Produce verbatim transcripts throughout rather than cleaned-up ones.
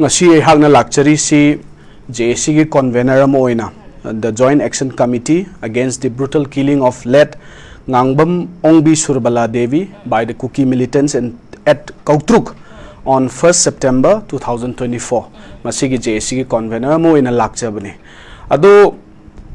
ꯉꯁꯤ ꯑꯩꯍꯥꯛꯅ ꯂꯥꯛꯆꯔꯤꯁꯤ ꯖꯦ ꯑꯦ ꯁꯤꯒꯤ convener ꯑꯃ ꯑꯣꯏꯅ, the Joint Action Committee Against the Brutal Killing of Late Ngangbam Ongbi Surbala Devi by the Kuki militants in, at Kautruk on first September two thousand twenty-four, ꯃꯁꯤꯒꯤ J ꯑꯦ ꯁꯤꯒꯤ convener ꯑꯃ ꯑꯣꯏꯅ ꯂꯥꯛꯆꯕꯅꯤ꯫ ꯑꯗꯣ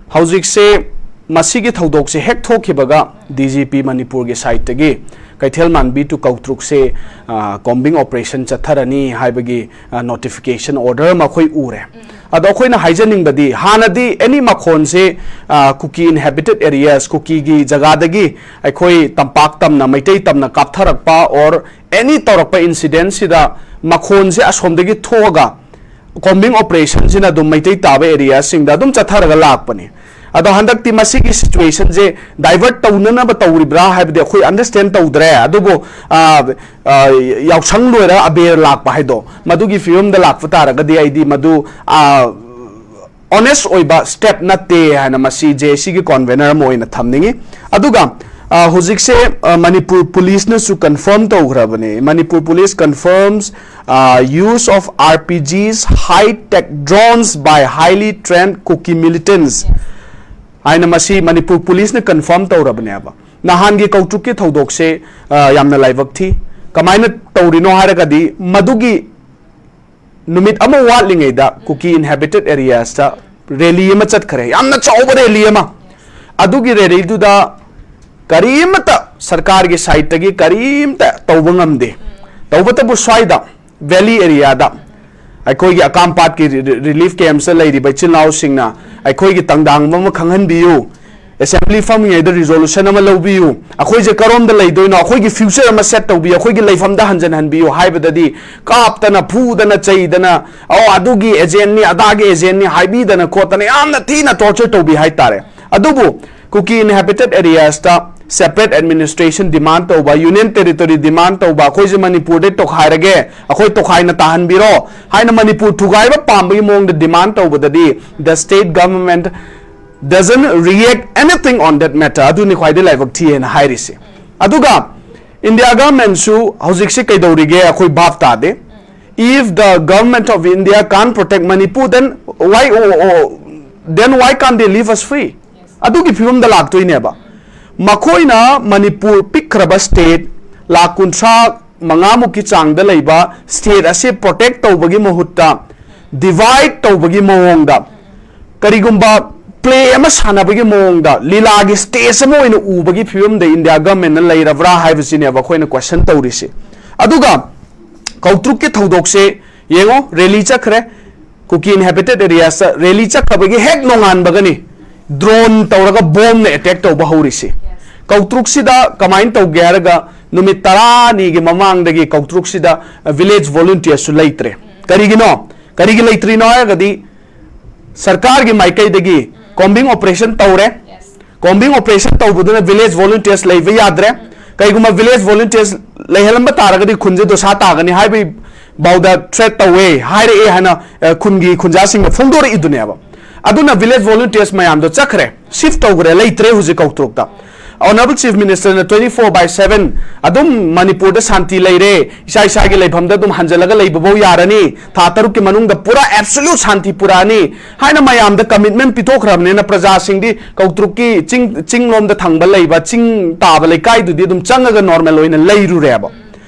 ꯍꯧꯖꯤꯛꯁꯦ ꯃꯁꯤꯒꯤ ꯊꯧꯗꯣꯛꯁꯦ ꯍꯦꯛ ꯊꯣꯛꯈꯤꯕꯒ ꯗꯤ ꯖꯤ ꯄꯤ ꯃꯅꯤꯄꯨꯔꯒꯤ side ꯇꯒꯤ ꯀꯩꯊꯦꯜ ꯃꯥꯟꯕꯤ to ꯀꯧꯇ꯭ꯔꯨꯛꯁꯦ, ꯑ, combing operation ꯆꯠꯊꯔꯅꯤ ꯍꯥꯏꯕꯒꯤ, ꯑ, notification order ꯑꯃ ꯑꯩꯈꯣꯏ ꯎꯔꯦ꯫ ꯑꯗꯣ ꯑꯩꯈꯣꯏꯅ ꯍꯥꯏꯖꯅꯤꯡꯕꯗꯤ, ꯍꯥꯟꯅꯗꯤ any ꯃꯈꯣꯟꯁꯦ, ꯑ, ꯀꯨꯀꯤ inhabited areas, ꯀꯨꯀꯤꯒꯤ ꯖꯒꯥꯗꯒꯤ ꯑꯩꯈꯣꯏ ꯇꯝꯄꯥꯛ ꯇꯝꯅ, ꯃꯩꯇꯩ ꯇꯝꯅ ꯀꯥꯞꯊꯔꯛꯄ or any ꯇꯧꯔꯛꯄ incident ꯁꯤꯗ ꯃꯈꯣꯟꯁꯦ ꯑꯁꯣꯝꯗꯒꯤ ꯊꯣꯛꯑꯒ combing operation ꯁꯤꯅ ꯑꯗꯨꯝ ꯃꯩꯇꯩ ꯇꯥꯕ area ꯁꯤꯡꯗ ꯑꯗꯨꯝ ꯆꯠꯊꯔꯒ ꯂꯥꯛꯄꯅꯤ꯫ ꯑꯗꯣ ꯍꯟꯗꯛꯇꯤ ꯃꯁꯤꯒꯤ situation ꯁꯦ divert ꯇꯧꯅꯅꯕ ꯇꯧꯔꯤꯕ꯭ꯔꯥ ꯍꯥꯏꯕꯗꯤ ꯑꯩꯈꯣꯏ understand ꯇꯧꯗ꯭ꯔꯦ, ꯑꯗꯨꯕꯨ, ꯑ, ꯑ, ꯌꯥꯎꯁꯪ ꯂꯣꯏꯔ ꯑꯕꯦꯔ ꯂꯥꯛꯄ ꯍꯥꯏꯗꯣ, ꯃꯗꯨꯒꯤ ꯐꯤꯕꯝꯗ ꯂꯥꯛꯄ ꯇꯥꯔꯒꯗꯤ ꯑꯩꯗꯤ ꯃꯗꯨ, ꯑ, honest ꯑꯣꯏꯕ step ꯅꯠꯇꯦ ꯍꯥꯏꯅ ꯃꯁꯤ ꯖꯦ ꯑꯦ ꯁꯤꯒꯤ convener ꯑꯃ ꯑꯣꯏꯅ ꯊꯝꯅꯤꯡꯉꯤ꯫ ꯑꯗꯨꯒ, ꯑ, ꯍꯧꯖꯤꯛꯁꯦ, ꯑ, ꯃꯅꯤꯄꯨꯔ ꯄꯨꯂꯤꯁꯅꯁꯨ confirm ꯇꯧꯈ꯭ꯔꯕꯅꯦ꯫ Manipur police confirms, uh, use of R P Gs, high tech drones by highly trained Kuki militants ꯍꯥꯏꯅ ꯃꯁꯤ ꯃꯅꯤꯄꯨꯔ ꯄꯨꯂꯤꯁꯅ confirm ꯇꯧꯔꯕꯅꯦꯕ꯫ ꯅꯍꯥꯟꯒꯤ ꯀꯧꯇ꯭ꯔꯨꯛꯀꯤ ꯊꯧꯗꯣꯛꯁꯦ, ꯑ, ꯌꯥꯝꯅ ꯂꯥꯏꯕꯛ ꯊꯤ꯫ ꯀꯃꯥꯏꯅ ꯇꯧꯔꯤꯅꯣ ꯍꯥꯏꯔꯒꯗꯤ, ꯃꯗꯨꯒꯤ ꯅꯨꯃꯤꯠ ꯑꯃ ꯋꯥꯠꯂꯤꯉꯩꯗ ꯀꯨꯀꯤ inhabited areas ꯇ rally ꯑꯃ ꯆꯠꯈ꯭ꯔꯦ, ꯌꯥꯝꯅ ꯆꯥꯎꯕ rally ꯑꯃ꯫ ꯑꯗꯨꯒꯤ rally ꯗꯨꯗ ꯀꯔꯤꯃꯠꯇ ꯁꯔꯀꯥꯔꯒꯤ side ꯇꯒꯤ ꯀꯔꯤꯝꯇ ꯇꯧꯕ ꯉꯝꯗꯦ꯫ ꯇꯧꯕꯇꯕꯨ ꯁ꯭ꯋꯥꯏꯗ valley area ꯗ ꯑꯩꯈꯣꯏꯒꯤ ꯑꯀꯥꯝꯄꯥꯠꯀꯤ ꯔꯤ-, ꯔꯤ-, relief camps ꯇ ꯂꯩꯔꯤꯕ ꯏꯆꯤꯜ ꯏꯅꯥꯎꯁꯤꯡꯅ ꯑꯩꯈꯣꯏꯒꯤ ꯇꯪꯗꯥꯡꯕ ꯑꯃ ꯈꯪꯍꯟꯕꯤꯌꯨ, assembly ꯐꯝꯃꯤꯉꯩꯗ resolution ꯑꯃ ꯂꯧꯕꯤꯌꯨ, ꯑꯩꯈꯣꯏꯁꯦ ꯀꯔꯣꯝꯗ ꯂꯩꯗꯣꯏꯅꯣ, ꯑꯩꯈꯣꯏꯒꯤ future ꯑꯃ set ꯇꯧꯕꯤꯌꯨ, ꯑꯩꯈꯣꯏꯒꯤ ꯂꯩꯐꯝꯗ ꯍꯟꯖꯟꯍꯟꯕꯤꯌꯨ ꯍꯥꯏꯕꯗꯗꯤ ꯀꯥꯞꯇꯅ, ꯐꯨꯗꯅ, ꯆꯩꯗꯅ, "ꯑꯣ, ꯑꯗꯨꯒꯤ agent ꯅꯤ, ꯑꯗꯥꯒꯤ agent ꯅꯤ" ꯍꯥꯏꯕꯤꯗꯅ ꯈꯣꯠꯇꯅ ꯌꯥꯝꯅ ꯊꯤꯅ torture ꯇꯧꯕꯤ ꯍꯥꯏꯇꯥꯔꯦ꯫ ꯑꯗꯨꯕꯨ ꯀꯨꯀꯤ inhabited areas ꯇ separate administration demand ꯇꯧꯕ, union territory demand ꯇꯧꯕ, "ꯑꯩꯈꯣꯏꯁꯦ ꯃꯅꯤꯄꯨꯔꯗꯩ ꯇꯣꯈꯥꯏꯔꯒꯦ, ꯑꯩꯈꯣꯏ ꯇꯣꯈꯥꯏꯅ ꯇꯥꯍꯟꯕꯤꯔꯣ" ꯍꯥꯏꯅ ꯃꯅꯤꯄꯨꯔ ꯊꯨꯒꯥꯏꯕ ꯄꯥꯝꯕꯒꯤ ꯃꯑꯣꯡꯗ demand ꯇꯧꯕꯗꯗꯤ the state government doesn't react anything on that matter꯫ ꯑꯗꯨꯅꯤ ꯈ꯭ꯋꯥꯏꯗꯒꯤ ꯂꯥꯏꯕꯛ ꯊꯤ ꯍꯥꯏꯅ ꯍꯥꯏꯔꯤꯁꯦ꯫ ꯑꯗꯨꯒ India government ꯁꯨ ꯍꯧꯖꯤꯛꯁꯦ ꯀꯩꯗꯧꯔꯤꯒꯦ ꯑꯩꯈꯣꯏ ꯚꯥꯞ ꯇꯥꯗꯦ꯫ If the government of India can't protect Manipur, then why, oh, oh, then why can't they leave us free? ꯑꯗꯨꯒꯤ ꯐꯤꯕꯝꯗ ꯂꯥꯛꯇꯣꯏꯅꯦꯕ꯫ ꯃꯈꯣꯏꯅ ꯃꯅꯤꯄꯨꯔ ꯄꯤꯛꯈ꯭ꯔꯕ state, ꯂꯥꯈ ꯀꯨꯟꯊ꯭ꯔꯥ ꯃꯉꯥꯃꯨꯛꯀꯤ ꯆꯥꯡꯗ ꯂꯩꯕ state ꯑꯁꯤ protect ꯇꯧꯕꯒꯤ ꯃꯍꯨꯠꯇ divide ꯇꯧꯕꯒꯤ ꯃꯑꯣꯡꯗ, ꯀꯔꯤꯒꯨꯝꯕ play ꯑꯃ ꯁꯥꯟꯅꯕꯒꯤ ꯃꯑꯣꯡꯗ ꯂꯤꯂꯥꯒꯤ stage ꯑꯃ ꯑꯣꯏꯅ ꯎꯕꯒꯤ ꯐꯤꯕꯝꯗ India governmentꯅ ꯂꯩꯔꯕ꯭ꯔꯥ ꯍꯥꯏꯕꯁꯤꯅꯦꯕ ꯑꯩꯈꯣꯏꯅ question ꯇꯧꯔꯤꯁꯤ꯫ ꯑꯗꯨꯒ ꯀꯧꯇ꯭ꯔꯨꯛꯀꯤ ꯊꯧꯗꯣꯛꯁꯦ ꯌꯦꯡꯉꯣ, rally ꯆꯠꯈ꯭ꯔꯦ, ꯀꯨꯀꯤ inhabited areasꯇ rally ꯆꯠꯈ꯭ꯔꯕꯒꯤ ꯍꯦꯛ ꯅꯣꯡꯉꯥꯟꯕꯒꯅꯤ drone ꯇꯧꯔꯒ bombꯅ attack ꯇꯧꯕ ꯍꯧꯔꯤꯁꯤ꯫ ꯀꯧꯇ꯭ꯔꯨꯛꯁꯤꯗ ꯀꯃꯥꯏꯅ ꯇꯧꯒꯦ ꯍꯥꯏꯔꯒ, ꯅꯨꯃꯤꯠ ꯇꯔꯥꯅꯤꯒꯤ ꯃꯃꯥꯡꯗꯒꯤ ꯀꯧꯇ꯭ꯔꯨꯛꯁꯤꯗ village volunteersꯁꯨ ꯂꯩꯇ꯭ꯔꯦ꯫ ꯀꯔꯤꯒꯤꯅꯣ? ꯀꯔꯤꯒꯤ ꯂꯩꯇ꯭ꯔꯤꯅꯣ ꯍꯥꯏꯔꯒꯗꯤ, ꯁꯔꯀꯥꯔꯒꯤ ꯃꯥꯏꯀꯩꯗꯒꯤ combing operation ꯇꯧꯔꯦ꯫ Combing operation ꯇꯧꯕꯗꯨꯅ village volunteers ꯂꯩꯕ ꯌꯥꯗ꯭ꯔꯦ꯫ ꯀꯩꯒꯨꯝꯕ village volunteers ꯂꯩꯍꯜꯂꯝꯕ ꯇꯥꯔꯒꯗꯤ ꯈꯨꯟꯁꯦ ꯗꯣꯁꯥ ꯇꯥꯒꯅꯤ ꯍꯥꯏꯕꯒꯤ ꯐꯥꯎꯗ threat ꯇꯧꯋꯦ, ꯍꯥꯏꯔꯛꯑꯦ ꯍꯥꯏꯅ, ꯑ, ꯈꯨꯟꯒꯤ ꯈꯨꯟꯖꯥꯁꯤꯡꯅ ꯐꯣꯡꯗꯣꯔꯛꯏꯗꯨꯅꯦꯕ꯫ ꯑꯗꯨꯅ village volunteers ꯃꯌꯥꯝꯗꯣ ꯆꯠꯈ꯭ꯔꯦ, shift ꯇꯧꯈ꯭ꯔꯦ, ꯂꯩꯇ꯭ꯔꯦ ꯍꯧꯖꯤꯛ ꯀꯧꯇ꯭ꯔꯨꯛꯇ꯫ Honourable Chief Ministerꯅ twenty four by seven ꯑꯗꯨꯝ ꯃꯅꯤꯄꯨꯔꯗ ꯁꯥꯟꯇꯤ ꯂꯩꯔꯦ, ꯏꯁꯥ ꯏꯁꯥꯒꯤ ꯂꯩꯐꯝꯗ ꯑꯗꯨꯝ ꯍꯟꯖꯜꯂꯒ ꯂꯩꯕꯐꯧ ꯌꯥꯔꯅꯤ, ꯊꯥ ꯇꯔꯨꯛꯀꯤ ꯃꯅꯨꯡꯗ ꯄꯨꯔꯥ absolute ꯁꯥꯟꯇꯤ ꯄꯨꯔꯛꯑꯅꯤ ꯍꯥꯏꯅ ꯃꯌꯥꯝꯗ commitment ꯄꯤꯊꯣꯛꯈ꯭ꯔꯕꯅꯤꯅ, ꯄ꯭ꯔꯖꯥꯁꯤꯡꯗꯤ ꯀꯧꯇ꯭ꯔꯨꯛꯀꯤ ꯆꯤꯡ, ꯆꯤꯡꯂꯣꯝꯗ ꯊꯪꯕ ꯂꯩꯕ ꯆꯤꯡ ꯇꯥꯕ ꯂꯩꯀꯥꯏꯗꯨꯗꯤ ꯑꯗꯨꯝ ꯆꯪꯉꯒ normal ꯑꯣꯏꯅ ꯂꯩꯔꯨꯔꯦꯕ꯫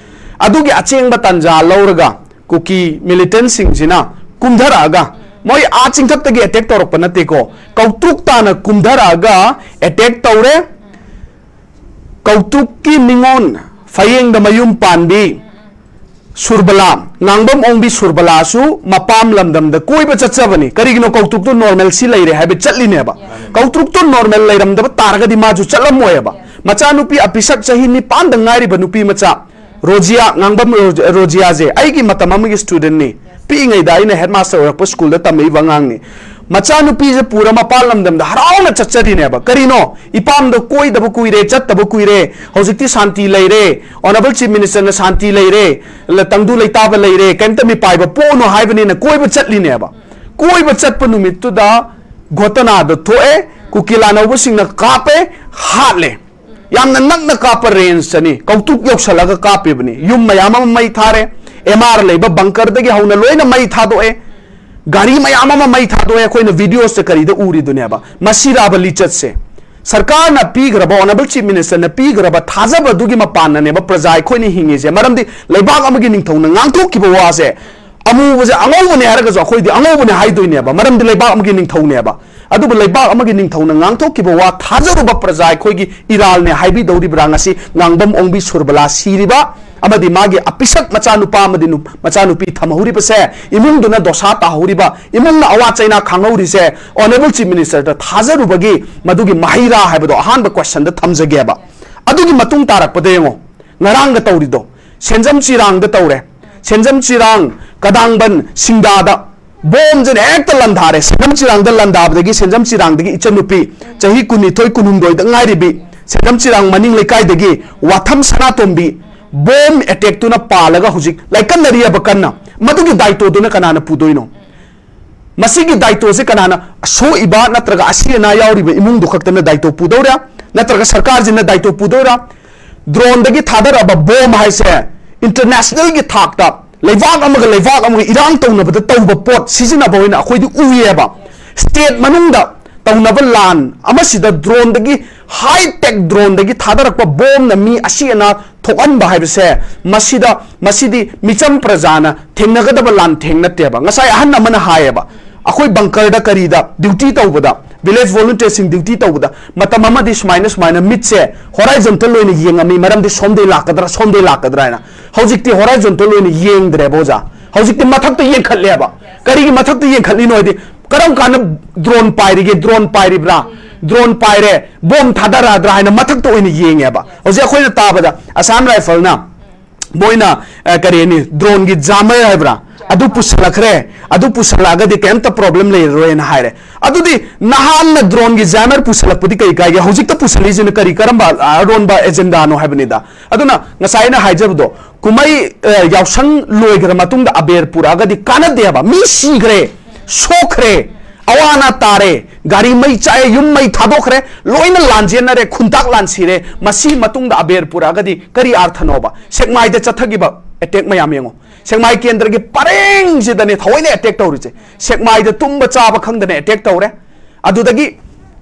ꯑꯗꯨꯒꯤ ꯑꯆꯦꯡꯕ ꯇꯥꯟꯖꯥ ꯂꯧꯔꯒ ꯀꯨꯀꯤ militantꯁꯤꯡꯁꯤꯅ ꯀꯨꯝꯊꯔꯛꯑꯒ, ꯃꯣꯏ ꯑꯥ ꯆꯤꯡꯊꯛꯇꯒꯤ attack ꯇꯧꯔꯛꯄ ꯅꯠꯇꯦꯀꯣ, ꯀꯧꯇ꯭ꯔꯨꯛ ꯇꯥꯅ ꯀꯨꯝꯊꯔꯛꯑꯒ attack ꯇꯧꯔꯦ꯫ ꯀꯧꯇ꯭ꯔꯨꯛꯀꯤ ꯅꯤꯉꯣꯜ, ꯐꯌꯦꯡꯗ ꯃꯌꯨꯝ ꯄꯥꯟꯕꯤ ꯁꯨꯔꯕꯂꯥ, ꯉꯥꯡꯕꯝ ꯑꯣꯡꯕꯤ ꯁꯨꯔꯕꯂꯥꯁꯨ ꯃꯄꯥꯝ ꯂꯝꯗꯝꯗ ꯀꯣꯏꯕ ꯆꯠꯆꯕꯅꯤ꯫ ꯀꯔꯤꯒꯤꯅꯣ? ꯀꯧꯇ꯭ꯔꯨꯛꯇꯨ normalcy ꯂꯩꯔꯦ ꯍꯥꯏꯕ ꯆꯠꯂꯤꯅꯦꯕ꯫ ꯀꯧꯇ꯭ꯔꯨꯛꯇꯨ normal ꯂꯩꯔꯝꯗꯕ ꯇꯥꯔꯒꯗꯤ ꯃꯥꯁꯨ ꯆꯠꯂꯝꯃꯣꯏꯕ꯫ ꯃꯆꯥꯅꯨꯄꯤ ꯑꯄꯤꯁꯛ ꯆꯍꯤ ꯅꯤꯄꯥꯟꯗ ꯉꯥꯏꯔꯤꯕ ꯅꯨꯄꯤ ꯃꯆꯥ ꯔꯣꯖꯤꯌꯥ, ꯉꯥꯡꯕꯝ ꯔꯣ-, ꯔꯣꯖꯤꯌꯥꯁꯦ ꯑꯩꯒꯤ ꯃꯇꯝ ꯑꯃꯒꯤ studentꯅꯤ꯫ ꯄꯤꯛꯏꯉꯩꯗ ꯑꯩꯅ headmaster ꯑꯣꯏꯔꯛꯄ schoolꯗ ꯇꯝꯃꯛꯏꯕ ꯑꯉꯥꯡꯅꯤ꯫ ꯃꯆꯥꯅꯨꯄꯤꯁꯦ ꯄꯨꯔ ꯃꯄꯥꯟ ꯂꯝꯗꯝꯗ ꯍꯔꯥꯎꯅ ꯆꯠꯆꯔꯤꯅꯦꯕ꯫ ꯀꯔꯤꯅꯣ? ꯏꯄꯥꯝꯗ ꯀꯣꯏꯗꯕ ꯀꯨꯏꯔꯦ, ꯆꯠꯇꯕ ꯀꯨꯏꯔꯦ, ꯍꯧꯖꯤꯛꯇꯤ ꯁꯥꯟꯇꯤ ꯂꯩꯔꯦ, Honourable Chief Ministerꯅ ꯁꯥꯟꯇꯤ ꯂꯩꯔꯦ, ꯂ-, ꯇꯪꯗꯨ ꯂꯩꯇꯥꯕ ꯂꯩꯔꯦ, ꯀꯩꯝꯇ ꯃꯤꯄꯥꯏꯕ ꯄꯣꯛꯎꯅꯣ ꯍꯥꯏꯕꯅꯤꯅ ꯀꯣꯏꯕ ꯆꯠꯂꯤꯅꯦꯕ꯫ ꯀꯣꯏꯕ ꯆꯠꯄ ꯅꯨꯃꯤꯠꯇꯨꯗ ꯘꯣꯇꯅꯥꯗꯣ ꯊꯣꯛꯑꯦ, ꯀꯨꯀꯤ ꯂꯥꯟꯍꯧꯕꯁꯤꯡꯅ ꯀꯥꯞꯄꯦ, ꯍꯥꯠꯂꯦ꯫ ꯌꯥꯝꯅ ꯅꯛꯅ ꯀꯥꯞꯄ rangeꯇꯅꯤ, ꯀꯧꯇ꯭ꯔꯨꯛ ꯌꯧꯁꯜꯂꯒ ꯀꯥꯞꯄꯤꯕꯅꯤ꯫ ꯌꯨꯝ ꯃꯌꯥꯝ ꯑꯃ ꯃꯩ ꯊꯥꯔꯦ, ꯑꯦꯝ ꯑꯥꯔ ꯂꯩꯕ ꯕꯪꯀꯔꯗꯒꯤ ꯍꯧꯅ ꯂꯣꯏꯅ ꯃꯩ ꯊꯥꯗꯣꯛꯑꯦ꯫ ꯒꯥꯔꯤ ꯃꯌꯥꯝ ꯑꯃ ꯃꯩ ꯊꯥꯗꯣꯛꯑꯦ꯫ ꯑꯩꯈꯣꯏꯅ ꯚꯤꯗꯤꯑꯣꯁꯇ ꯀꯔꯤꯗ ꯎꯔꯤꯗꯨꯅꯦꯕ? ꯃꯁꯤꯔꯥꯕ ꯂꯤꯆꯠꯁꯦ? ꯁꯔꯀꯥꯔꯅ ꯄꯤꯈ꯭ꯔꯕ, ꯑꯣꯅꯔꯦꯕꯜ ꯆꯤꯐ ꯃꯤꯅꯤꯁꯇꯔꯅ ꯄꯤꯈ꯭ꯔꯕ ꯊꯥꯖꯕꯗꯨꯒꯤ ꯃꯄꯥꯟꯅꯅꯦꯕ ꯄ꯭ꯔꯖꯥ ꯑꯩꯈꯣꯏꯅ ꯍꯤꯡꯉꯤꯁꯦ꯫ ꯃꯔꯝꯗꯤ ꯂꯩꯕꯥꯛ ꯑꯃꯒꯤ ꯅꯤꯡꯊꯧꯅ ꯉꯥꯡꯊꯣꯛꯈꯤꯕ ꯋꯥꯁꯦ, ꯑꯃꯨꯕꯁꯦ ꯑꯉꯧꯕꯅꯦ ꯍꯥꯏꯔꯒꯁꯨ ꯑꯩꯈꯣꯏꯗꯤ ꯑꯉꯧꯕꯅꯦ ꯍꯥꯏꯗꯣꯏꯅꯦꯕ, ꯃꯔꯝꯗꯤ ꯂꯩꯕꯥꯛ ꯑꯃꯒꯤ ꯅꯤꯡꯊꯧꯅꯦꯕ꯫ ꯑꯗꯨꯕꯨ ꯂꯩꯕꯥꯛ ꯑꯃꯒꯤ ꯅꯤꯡꯊꯧꯅ ꯉꯥꯡꯊꯣꯛꯈꯤꯕ ꯋꯥ ꯊꯥꯖꯔꯨꯕ ꯄ꯭ꯔꯖꯥ ꯑꯩꯈꯣꯏꯒꯤ ꯏꯔꯥꯜꯅꯦ ꯍꯥꯏꯕꯤꯗꯧꯔꯤꯕ꯭ꯔꯥ? ꯉꯁꯤ ꯉꯥꯡꯕꯝ ꯑꯣꯡꯕꯤ ꯁꯨꯔꯕꯂꯥ ꯁꯤꯔꯤꯕ ꯑꯃꯗꯤ ꯃꯥꯒꯤ ꯑꯄꯤꯁꯛ ꯃꯆꯥꯅꯨꯄꯥ ꯑꯃꯗꯤ ꯅꯨ-, ꯃꯆꯥꯅꯨꯄꯤ ꯊꯝꯍꯧꯔꯤꯕꯁꯦ, ꯏꯃꯨꯡꯗꯨꯅ ꯗꯣꯁꯥ ꯇꯥꯍꯧꯔꯤꯕ, ꯏꯃꯨꯡꯅ ꯑꯋꯥ ꯆꯩꯅꯥ ꯈꯥꯡꯍꯧꯔꯤꯁꯦ, ꯑꯣꯅꯔꯦꯕꯜ ꯆꯤꯐ ꯃꯤꯅꯤꯁꯇꯔꯗ ꯊꯥꯖꯔꯨꯕꯒꯤ ꯃꯗꯨꯒꯤ ꯃꯍꯩꯔꯥ ꯍꯥꯏꯕꯗꯣ ꯑꯍꯥꯟꯕ ꯀ꯭ꯋꯦꯁꯟꯗ ꯊꯝꯖꯒꯦꯕ꯫ ꯑꯗꯨꯒꯤ ꯃꯇꯨꯡ ꯇꯥꯔꯛꯄꯗ ꯌꯦꯡꯉꯣ, ꯉꯔꯥꯡꯒ ꯇꯧꯔꯤꯗꯣ, ꯁꯦꯟꯖꯝ ꯆꯤꯔꯥꯡꯗ ꯇꯧꯔꯦ, ꯁꯦꯟꯖꯝ ꯆꯤꯔꯥꯡ, ꯀꯗꯥꯡꯕꯟ, ꯁꯤꯡꯗꯥꯗ ꯕꯣꯝꯁꯤꯅ ꯍꯦꯛꯇ ꯂꯟꯗꯥꯔꯦ꯫ ꯁꯦꯟꯖꯝ ꯆꯤꯔꯥꯡꯗ ꯂꯟꯗꯥꯕꯗꯒꯤ ꯁꯦꯟꯖꯝ ꯆꯤꯔꯥꯡꯗꯒꯤ ꯏꯆꯟꯅꯨꯄꯤ ꯆꯍꯤ ꯀꯨꯟꯅꯤꯊꯣꯏ, ꯀꯨꯟꯍꯨꯝꯗꯣꯏꯗ ꯉꯥꯏꯔꯤꯕꯤ ꯁꯦꯟꯖꯝ ꯆꯤꯔꯥꯡ ꯃꯅꯤꯡ ꯂꯩꯀꯥꯏꯗꯒꯤ ꯋꯥꯊꯝ ꯁꯅꯥꯇꯣꯝꯕꯤ ꯕꯣꯝ ꯑꯦꯇꯦꯛꯇꯨꯅ ꯄꯥꯜꯂꯒ ꯍꯧꯖꯤꯛ ꯂꯩꯀꯟꯅꯔꯤꯑꯕ ꯀꯟꯅ꯫ ꯃꯗꯨꯒꯤ ꯗꯥꯏꯇꯣꯗꯨꯅ ꯀꯅꯥꯅ ꯄꯨꯗꯣꯏꯅꯣ? ꯃꯁꯤꯒꯤ ꯗꯥꯏꯇꯣꯁꯦ ꯀꯅꯥꯅ, ꯑꯁꯣꯛꯏꯕ ꯅꯠꯇ꯭ꯔꯒ ꯑꯁꯤ ꯑꯅꯥ ꯌꯥꯎꯔꯤꯕ ꯏꯃꯨꯡꯗꯨ ꯈꯛꯇꯅ ꯗꯥꯏꯇꯣ ꯄꯨꯗꯧꯔꯥ, ꯅꯠꯇ꯭ꯔꯒ ꯁꯔꯀꯥꯔꯁꯤꯅ ꯗꯥꯏꯇꯣ ꯄꯨꯗꯧꯔꯥ? ꯗ꯭ꯔꯣꯟꯗꯒꯤ ꯊꯥꯗꯔꯛꯑꯕ ꯕꯣꯝ ꯍꯥꯏꯁꯦ ꯏꯟꯇꯔꯅꯦꯁꯅꯦꯜꯒꯤ ꯊꯥꯛꯇ ꯂꯩꯕꯥꯛ ꯑꯃꯒ ꯂꯩꯕꯥꯛ ꯑꯃꯒ ꯏꯔꯥꯡ ꯇꯧꯅꯕꯗ ꯇꯧꯕ ꯄꯣꯠ ꯁꯤꯖꯤꯟꯅꯕ ꯑꯣꯏꯅ ꯑꯩꯈꯣꯏꯗꯤ ꯎꯏꯌꯦꯕ꯫ ꯁ꯭ꯇꯦꯠ ꯃꯅꯨꯡꯗ ꯇꯧꯅꯕ ꯂꯥꯟ ꯑꯃꯁꯤꯗ ꯗ꯭ꯔꯣꯟꯗꯒꯤ, ꯍꯥꯏ ꯇꯦꯛ ꯗ꯭ꯔꯣꯟꯗꯒꯤ ꯊꯥꯗꯔꯛꯄ ꯕꯣꯝꯅ ꯃꯤ ꯑꯁꯤ ꯑꯅꯥ ꯊꯣꯛꯍꯟꯕ ꯍꯥꯏꯕꯁꯦ, ꯃꯁꯤꯗ, ꯃꯁꯤꯗꯤ ꯃꯤꯆꯝ ꯄ꯭ꯔꯖꯥꯅ ꯊꯦꯡꯅꯒꯗꯕ ꯂꯥꯟꯊꯦꯡ ꯅꯠꯇꯦꯕ꯫ ꯉꯁꯥꯏ ꯑꯍꯟ ꯑꯃꯅ ꯍꯥꯏꯌꯦꯕ, ꯑꯩꯈꯣꯏ ꯕꯪꯀꯔꯗ ꯀꯔꯤꯗ ꯗ꯭ꯌꯨꯇꯤ ꯇꯧꯕꯗ, ꯚꯤꯂꯦꯖ ꯚꯣꯂꯨꯟꯇꯤꯌꯔꯁꯤꯡ ꯗ꯭ꯌꯨꯇꯤ ꯇꯧꯕꯗ, ꯃꯇꯝ ꯑꯃꯗꯤ ꯁꯨꯃꯥꯏꯅ, ꯁꯨꯃꯥꯏꯅ ꯃꯤꯠꯁꯦ ꯍꯣꯔꯥꯏꯖꯣꯟꯇꯦꯜ ꯑꯣꯏꯅ ꯌꯦꯡꯉꯝꯃꯤ, ꯃꯔꯝꯗꯤ ꯁꯣꯝꯗꯩ ꯂꯥꯛꯀꯗ꯭ꯔꯥ, ꯁꯣꯝꯗꯩ ꯂꯥꯛꯀꯗ꯭ꯔꯥ ꯍꯥꯏꯅ꯫ ꯍꯧꯖꯤꯛꯇꯤ ꯍꯣꯔꯥꯏꯖꯣꯟꯇꯦꯜ ꯑꯣꯏꯅ ꯌꯦꯡꯗ꯭ꯔꯦꯕ, ꯑꯣꯖꯥ꯫ ꯍꯧꯖꯤꯛꯇꯤ ꯃꯊꯛꯇ ꯌꯦꯡꯈꯠꯂꯦꯕ꯫ ꯀꯔꯤꯒꯤ ꯃꯊꯛꯇ ꯌꯦꯡꯈꯠꯂꯤꯅꯣ ꯍꯥꯏꯗꯤ, ꯀꯔꯝ ꯀꯥꯟꯗ ꯗ꯭ꯔꯣꯟ ꯄꯥꯏꯔꯤꯒꯦ, ꯗ꯭ꯔꯣꯟ ꯄꯥꯏꯔꯤꯕ꯭ꯔꯥ, ꯗ꯭ꯔꯣꯟ ꯄꯥꯏꯔꯦ, ꯕꯣꯝ ꯊꯥꯗꯔꯛꯑꯗ꯭ꯔꯥ ꯍꯥꯏꯅ ꯃꯊꯛꯇ ꯑꯣꯏꯅ ꯌꯦꯡꯉꯦꯕ꯫ ꯍꯧꯖꯤꯛ ꯑꯩꯈꯣꯏꯅ ꯇꯥꯕꯗ ꯑꯁꯥꯝ ꯔꯥꯏꯐꯜꯅ ꯃꯣꯏꯅ, ꯑ, ꯀꯔꯤ ꯍꯥꯏꯅꯤ, ꯗ꯭ꯔꯣꯟꯒꯤ ꯖꯥꯃꯔ ꯍꯥꯏꯕ꯭ꯔꯥ, ꯑꯗꯨ ꯄꯨꯁꯜꯂꯛꯈ꯭ꯔꯦ, ꯑꯗꯨ ꯄꯨꯁꯜꯂꯛꯑꯒꯗꯤ ꯀꯩꯝꯇ ꯄ꯭ꯔꯣꯕ꯭ꯂꯦꯝ ꯂꯩꯔꯔꯣꯏꯅ ꯍꯥꯏꯔꯦ꯫ ꯑꯗꯨꯗꯤ ꯅꯍꯥꯟꯅ ꯗ꯭ꯔꯣꯟꯒꯤ ꯖꯥꯃꯔ ꯄꯨꯁꯜꯂꯛꯄꯗꯤ ꯀꯔꯤ ꯀꯥꯏꯒꯦ? ꯍꯧꯖꯤꯛꯇ ꯄꯨꯁꯜꯂꯤꯁꯤꯅ ꯀꯔꯤ, ꯀꯔꯝꯕ, ꯑ, ꯑꯔꯣꯟꯕ ꯑꯦꯖꯦꯟꯗꯥꯅꯣ ꯍꯥꯏꯕꯅꯤꯗ꯫ ꯑꯗꯨꯅ ꯉꯁꯥꯏ ꯑꯩꯅ ꯍꯥꯏꯖꯕꯗꯣ, ꯀꯨꯝꯍꯩ, ꯑ, ꯌꯥꯎꯁꯪ ꯂꯣꯏꯈ꯭ꯔ ꯃꯇꯨꯡꯗ ꯑꯕꯦꯔ ꯄꯨꯔꯛꯑꯒꯗꯤ ꯀꯥꯟꯅꯗꯦꯕ꯫ ꯃꯤ ꯁꯤꯈ꯭ꯔꯦ, ꯁꯣꯛꯈ꯭ꯔꯦ, ꯑꯋꯥ ꯑꯅꯥ ꯇꯥꯔꯦ, ꯒꯥꯔꯤ ꯃꯩ ꯆꯥꯛꯑꯦ, ꯌꯨꯝ ꯃꯩ ꯊꯥꯗꯣꯛꯈ꯭ꯔꯦ, ꯂꯣꯏꯅ ꯂꯥꯟꯖꯦꯟꯅꯔꯦ, ꯈꯨꯟꯇꯥꯛ ꯂꯥꯟꯁꯤꯔꯦ꯫ ꯃꯁꯤ ꯃꯇꯨꯡꯗ ꯑꯕꯦꯔ ꯄꯨꯔꯛꯑꯒꯗꯤ ꯀꯔꯤ ꯑꯥꯔꯊꯅꯣꯕ? ꯁꯦꯛꯃꯥꯏꯗ ꯆꯠꯊꯈꯤꯕ ꯑꯦꯇꯦꯛ ꯃꯌꯥꯝ ꯌꯦꯡꯉꯣ, ꯁꯦꯛꯃꯥꯏ ꯀꯦꯟꯗ꯭ꯔꯒꯤ ꯄꯔꯦꯡꯁꯤꯗꯅꯦ ꯊꯑꯣꯏꯅ ꯑꯦꯇꯦꯛ ꯇꯧꯔꯤꯁꯦ꯫ ꯁꯦꯛꯃꯥꯏꯗ ꯇꯨꯝꯕ ꯆꯥꯕ ꯈꯪꯗꯅ ꯑꯦꯇꯦꯛ ꯇꯧꯔꯦ꯫ ꯑꯗꯨꯗꯒꯤ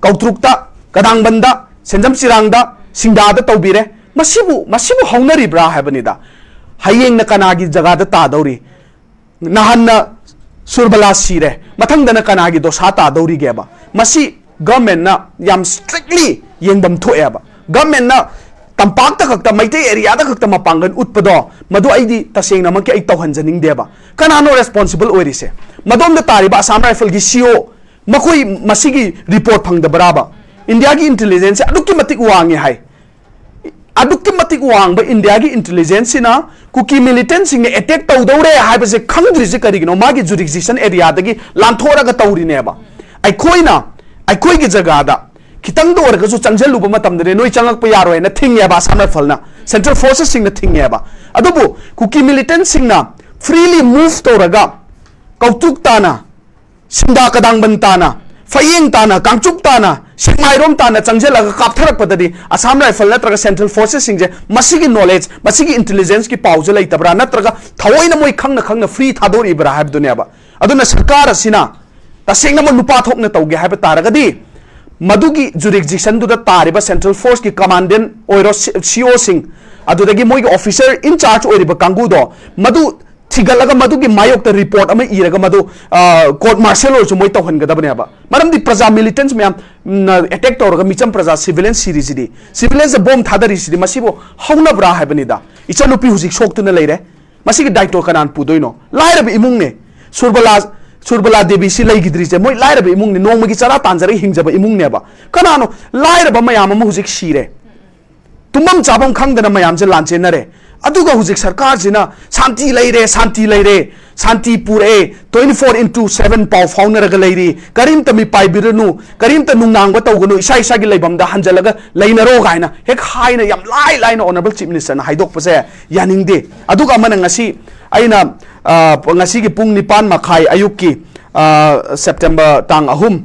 ꯀꯧꯇ꯭ꯔꯨꯛꯇ, ꯀꯗꯥꯡꯕꯟꯗ, ꯁꯦꯟꯖꯝ ꯆꯤꯔꯥꯡꯗ, ꯁꯤꯡꯗꯥꯗ ꯇꯧꯕꯤꯔꯦ꯫ ꯃꯁꯤꯕꯨ ꯃꯁꯤꯕꯨ ꯍꯧꯅꯔꯤꯕ꯭ꯔꯥ ꯍꯥꯏꯕꯅꯤꯗ꯫ ꯍꯌꯦꯡꯅ ꯀꯅꯥꯒꯤ ꯖꯒꯥꯗ ꯇꯥꯗꯧꯔꯤ? ꯅꯍꯥꯟꯅ ꯁꯨꯔꯕꯂꯥ ꯁꯤꯔꯦ, ꯃꯊꯪꯗꯅ ꯀꯅꯥꯒꯤ ꯗꯣꯁꯥ ꯇꯥꯗꯧꯔꯤꯒꯦꯕ? ꯃꯁꯤ ꯒꯚꯔꯟꯃꯦꯟꯠꯅ ꯌꯥꯝ ꯁ꯭ꯇ꯭ꯔꯤꯛꯂꯤ ꯌꯦꯡꯐꯝ ꯊꯣꯛꯑꯦꯕ꯫ ꯒꯚꯔꯟꯃꯦꯟꯠꯅ ꯇꯝꯄꯥꯛꯇ ꯈꯛꯇ, ꯃꯩꯇꯩ ꯑꯦꯔꯤꯌꯥꯗ ꯈꯛꯇ ꯃꯄꯥꯡꯒꯜ ꯎꯠꯄꯗꯣ, ꯃꯗꯨ ꯑꯩꯗꯤ ꯇꯁꯦꯡꯅꯃꯛꯀꯤ ꯑꯩ ꯇꯧꯍꯟꯖꯅꯤꯡꯗꯦꯕ꯫ ꯀꯅꯥꯅꯣ ꯔꯦꯁꯄꯣꯟꯁꯤꯕꯜ ꯑꯣꯏꯔꯤꯁꯦ? ꯃꯗꯣꯝꯗ ꯇꯥꯔꯤꯕ ꯑꯁꯥꯝ ꯔꯥꯏꯐꯜꯒꯤ ꯁꯤ ꯑꯣ, ꯃꯈꯣꯏ ꯃꯁꯤꯒꯤ ꯔꯤꯄꯣꯔꯠ ꯐꯪꯗꯕ꯭ꯔꯥꯕ? ꯏꯟꯗꯤꯌꯥꯒꯤ ꯏꯟꯇꯦꯂꯤꯖꯦꯟꯁꯁꯦ ꯑꯗꯨꯛꯀꯤ ꯃꯇꯤꯛ ꯋꯥꯡꯉꯦ ꯍꯥꯏ꯫ ꯑꯗꯨꯛꯀꯤ ꯃꯇꯤꯛ ꯋꯥꯡꯕ ꯏꯟꯗꯤꯌꯥꯒꯤ ꯏꯟꯇꯦꯂꯤꯖꯦꯟꯁꯁꯤꯅ ꯀꯨꯀꯤ ꯃꯤꯂꯤꯇꯦꯟꯠꯁꯤꯡꯅ ꯑꯦꯇꯦꯛ ꯇꯧꯗꯧꯔꯦ ꯍꯥꯏꯕꯁꯦ ꯈꯪꯗ꯭ꯔꯤꯁꯦ ꯀꯔꯤꯒꯤꯅꯣ? ꯃꯥꯒꯤ ꯖꯨꯔꯤꯁꯗꯤꯛꯁꯟ ꯑꯦꯔꯤꯌꯥꯗꯒꯤ ꯂꯥꯟꯊꯣꯛꯑꯒ ꯇꯧꯔꯤꯅꯦꯕ꯫ ꯑꯩꯈꯣꯏꯅ, ꯑꯩꯈꯣꯏꯒꯤ ꯖꯒꯥꯗ ꯈꯤꯇꯪꯗ ꯑꯣꯏꯔꯒꯁꯨ ꯆꯪꯁꯤꯜꯂꯨꯕ ꯃꯇꯝꯗꯅꯦ ꯅꯣꯏ ꯆꯪꯉꯛꯄ ꯌꯥꯔꯣꯏꯅ ꯊꯤꯡꯉꯦꯕ ꯑꯁꯥꯝ ꯔꯥꯏꯐꯜꯅ, ꯁꯦꯟꯇ꯭ꯔꯦꯜ ꯐꯣꯔꯁꯦꯁꯁꯤꯡꯅ ꯊꯤꯡꯉꯦꯕ꯫ ꯑꯗꯨꯕꯨ ꯀꯨꯀꯤ ꯃꯤꯂꯤꯇꯦꯟꯠꯁꯤꯡꯅ ꯐ꯭ꯔꯤꯂꯤ ꯃꯨꯚ ꯇꯧꯔꯒ ꯀꯧꯇ꯭ꯔꯨꯛ ꯇꯥꯅ, ꯁꯤꯡꯗꯥ ꯀꯗꯥꯡꯕꯟ ꯇꯥꯅ, ꯐꯌꯦꯡ ꯇꯥꯅ, ꯀꯥꯡꯆꯨꯞ ꯇꯥꯅ, ꯁꯦꯛꯃꯥꯏꯔꯣꯝ ꯇꯥꯅ ꯆꯪꯁꯤꯜꯂꯒ ꯀꯥꯞꯊꯔꯛꯄꯗꯗꯤ ꯑꯁꯥꯝ ꯔꯥꯏꯐꯜ ꯅꯠꯇ꯭ꯔꯒ ꯁꯦꯟꯇ꯭ꯔꯦꯜ ꯐꯣꯔꯁꯦꯁꯁꯤꯡꯁꯦ ꯃꯁꯤꯒꯤ ꯅꯣꯂꯦꯖ, ꯃꯁꯤꯒꯤ ꯏꯟꯇꯦꯂꯤꯖꯦꯟꯁꯀꯤ ꯄꯥꯎꯁꯦ ꯂꯩꯇꯕ꯭ꯔꯥ, ꯅꯠꯇ꯭ꯔꯒ ꯊꯑꯣꯏꯅ ꯃꯣꯏ ꯈꯪꯅ ꯈꯪꯅ ꯐ꯭ꯔꯤ ꯊꯥꯗꯣꯔꯛꯏꯕ꯭ꯔꯥ ꯍꯥꯏꯕꯗꯨꯅꯦꯕ꯫ ꯑꯗꯨꯅ ꯁꯔꯀꯥꯔ ꯑꯁꯤꯅ ꯇꯁꯦꯡꯅꯃꯛ ꯅꯨꯄꯥ ꯊꯣꯛꯅ ꯇꯧꯒꯦ ꯍꯥꯏꯕ ꯇꯥꯔꯒꯗꯤ, ꯃꯗꯨꯒꯤ ꯖꯨꯔꯤꯁꯗꯤꯛꯁꯟꯗꯨꯗ ꯇꯥꯔꯤꯕ ꯁꯦꯟꯇ꯭ꯔꯦꯜ ꯐꯣꯔꯁꯀꯤ ꯀꯃꯥꯟꯗꯦꯟꯠ ꯑꯣꯏꯔꯣ, ꯁꯤ-, ꯁꯤ ꯑꯣꯁꯤꯡ, ꯑꯗꯨꯗꯒꯤ ꯃꯣꯏꯒꯤ ꯑꯣꯐꯤꯁꯔ ꯏꯟ ꯆꯥꯔꯖ ꯑꯣꯏꯔꯤꯕ ꯀꯥꯡꯕꯨꯗꯣ, ꯃꯗꯨ ꯊꯤꯒꯠꯂꯒ ꯃꯗꯨꯒꯤ ꯃꯥꯌꯣꯛꯇ ꯔꯤꯄꯣꯔꯠ ꯑꯃ ꯏꯔꯒ ꯃꯗꯨ, ꯑ, ꯀꯣꯔꯠ ꯃꯥꯔꯁꯤꯌꯦꯜ ꯑꯣꯏꯔꯁꯨ ꯃꯣꯏ ꯇꯧꯍꯟꯒꯗꯕꯅꯦꯕ꯫ ꯃꯔꯝꯗꯤ ꯄ꯭ꯔꯖꯥ, ꯃꯤꯂꯤꯇꯦꯟꯠꯁ ꯃꯌꯥꯝ, ꯎꯝ, ꯑꯦꯇꯦꯛ ꯇꯧꯔꯒ ꯃꯤꯆꯝ ꯄ꯭ꯔꯖꯥ, ꯁꯤꯚꯤꯂꯤꯌꯟ ꯁꯤꯔꯤꯁꯤꯗꯤ, ꯁꯤꯚꯤꯂꯤꯌꯟꯁꯇ ꯕꯣꯝ ꯊꯥꯗꯔꯤꯁꯤꯗꯤ ꯃꯁꯤꯕꯨ ꯍꯧꯅꯕ꯭ꯔꯥ ꯍꯥꯏꯕꯅꯤꯗ꯫ ꯏꯆꯟꯅꯨꯄꯤ ꯍꯧꯖꯤꯛ ꯁꯣꯛꯇꯨꯅ ꯂꯩꯔꯦ꯫ ꯃꯁꯤꯒꯤ ꯗꯥꯏꯇꯣ ꯀꯅꯥꯅ ꯄꯨꯗꯣꯏꯅꯣ? ꯂꯥꯏꯔꯕ ꯏꯃꯨꯡꯅꯦ꯫ ꯁꯨꯔꯕꯂꯥ, ꯁꯨꯔꯕꯂꯥ ꯗꯦꯕꯤꯁꯤ ꯂꯩꯈꯤꯗ꯭ꯔꯤꯁꯦ ꯃꯣꯏ ꯂꯥꯏꯔꯕ ꯏꯃꯨꯡꯅꯦ, ꯅꯣꯡꯃꯒꯤ ꯆꯔꯥ ꯇꯥꯟꯖꯔꯒ ꯍꯤꯡꯖꯕ ꯏꯃꯨꯡꯅꯦꯕ꯫ ꯀꯅꯥꯅꯣ? ꯂꯥꯏꯔꯕ ꯃꯌꯥꯝ ꯑꯃ ꯍꯧꯖꯤꯛ ꯁꯤꯔꯦ, ꯇꯨꯝꯐꯝ ꯆꯥꯐꯝ ꯈꯪꯗꯅ ꯃꯌꯥꯝꯁꯦ ꯂꯥꯟꯆꯦꯟꯅꯔꯦ꯫ ꯑꯗꯨꯒ ꯍꯧꯖꯤꯛ ꯁꯔꯀꯥꯔꯁꯤꯅ "ꯁꯥꯟꯇꯤ ꯂꯩꯔꯦ, ꯁꯥꯟꯇꯤ ꯂꯩꯔꯦ, ꯁꯥꯟꯇꯤ ꯄꯨꯔꯛꯑꯦ, twenty four into seven ꯄꯥꯎ ꯐꯥꯎꯅꯔꯒ ꯂꯩꯔꯤ, ꯀꯔꯤꯝꯇ ꯃꯤꯄꯥꯏꯕꯤꯔꯅꯨ, ꯀꯔꯤꯝꯇ ꯅꯨꯡꯅꯥꯡꯕ ꯇꯧꯒꯅꯨ, ꯏꯁꯥ ꯏꯁꯥꯒꯤ ꯂꯩꯐꯝꯗ ꯍꯟꯖꯜꯂꯒ ꯂꯩꯅꯔꯣ" ꯀꯥꯏꯅ ꯍꯦꯛ ꯍꯥꯏꯅ ꯌꯥꯝ ꯂꯥꯏ ꯂꯥꯏꯅ ꯑꯣꯅꯔꯦꯕꯜ ꯆꯤꯐ ꯃꯤꯅꯤꯁꯇꯔꯅ ꯍꯥꯏꯗꯣꯛꯄꯁꯦ ꯌꯥꯅꯤꯡꯗꯦ꯫ ꯑꯗꯨꯒ ꯑꯃꯅ ꯉꯁꯤ ꯑꯩꯅ, ꯑ, ꯉꯁꯤꯒꯤ ꯄꯨꯡ ꯅꯤꯄꯥꯟ ꯃꯈꯥꯏ ꯑꯌꯨꯛꯀꯤ, ꯑ, ꯁꯦꯞꯇꯦꯝꯕꯔ ꯇꯥꯡ ꯑꯍꯨꯝ,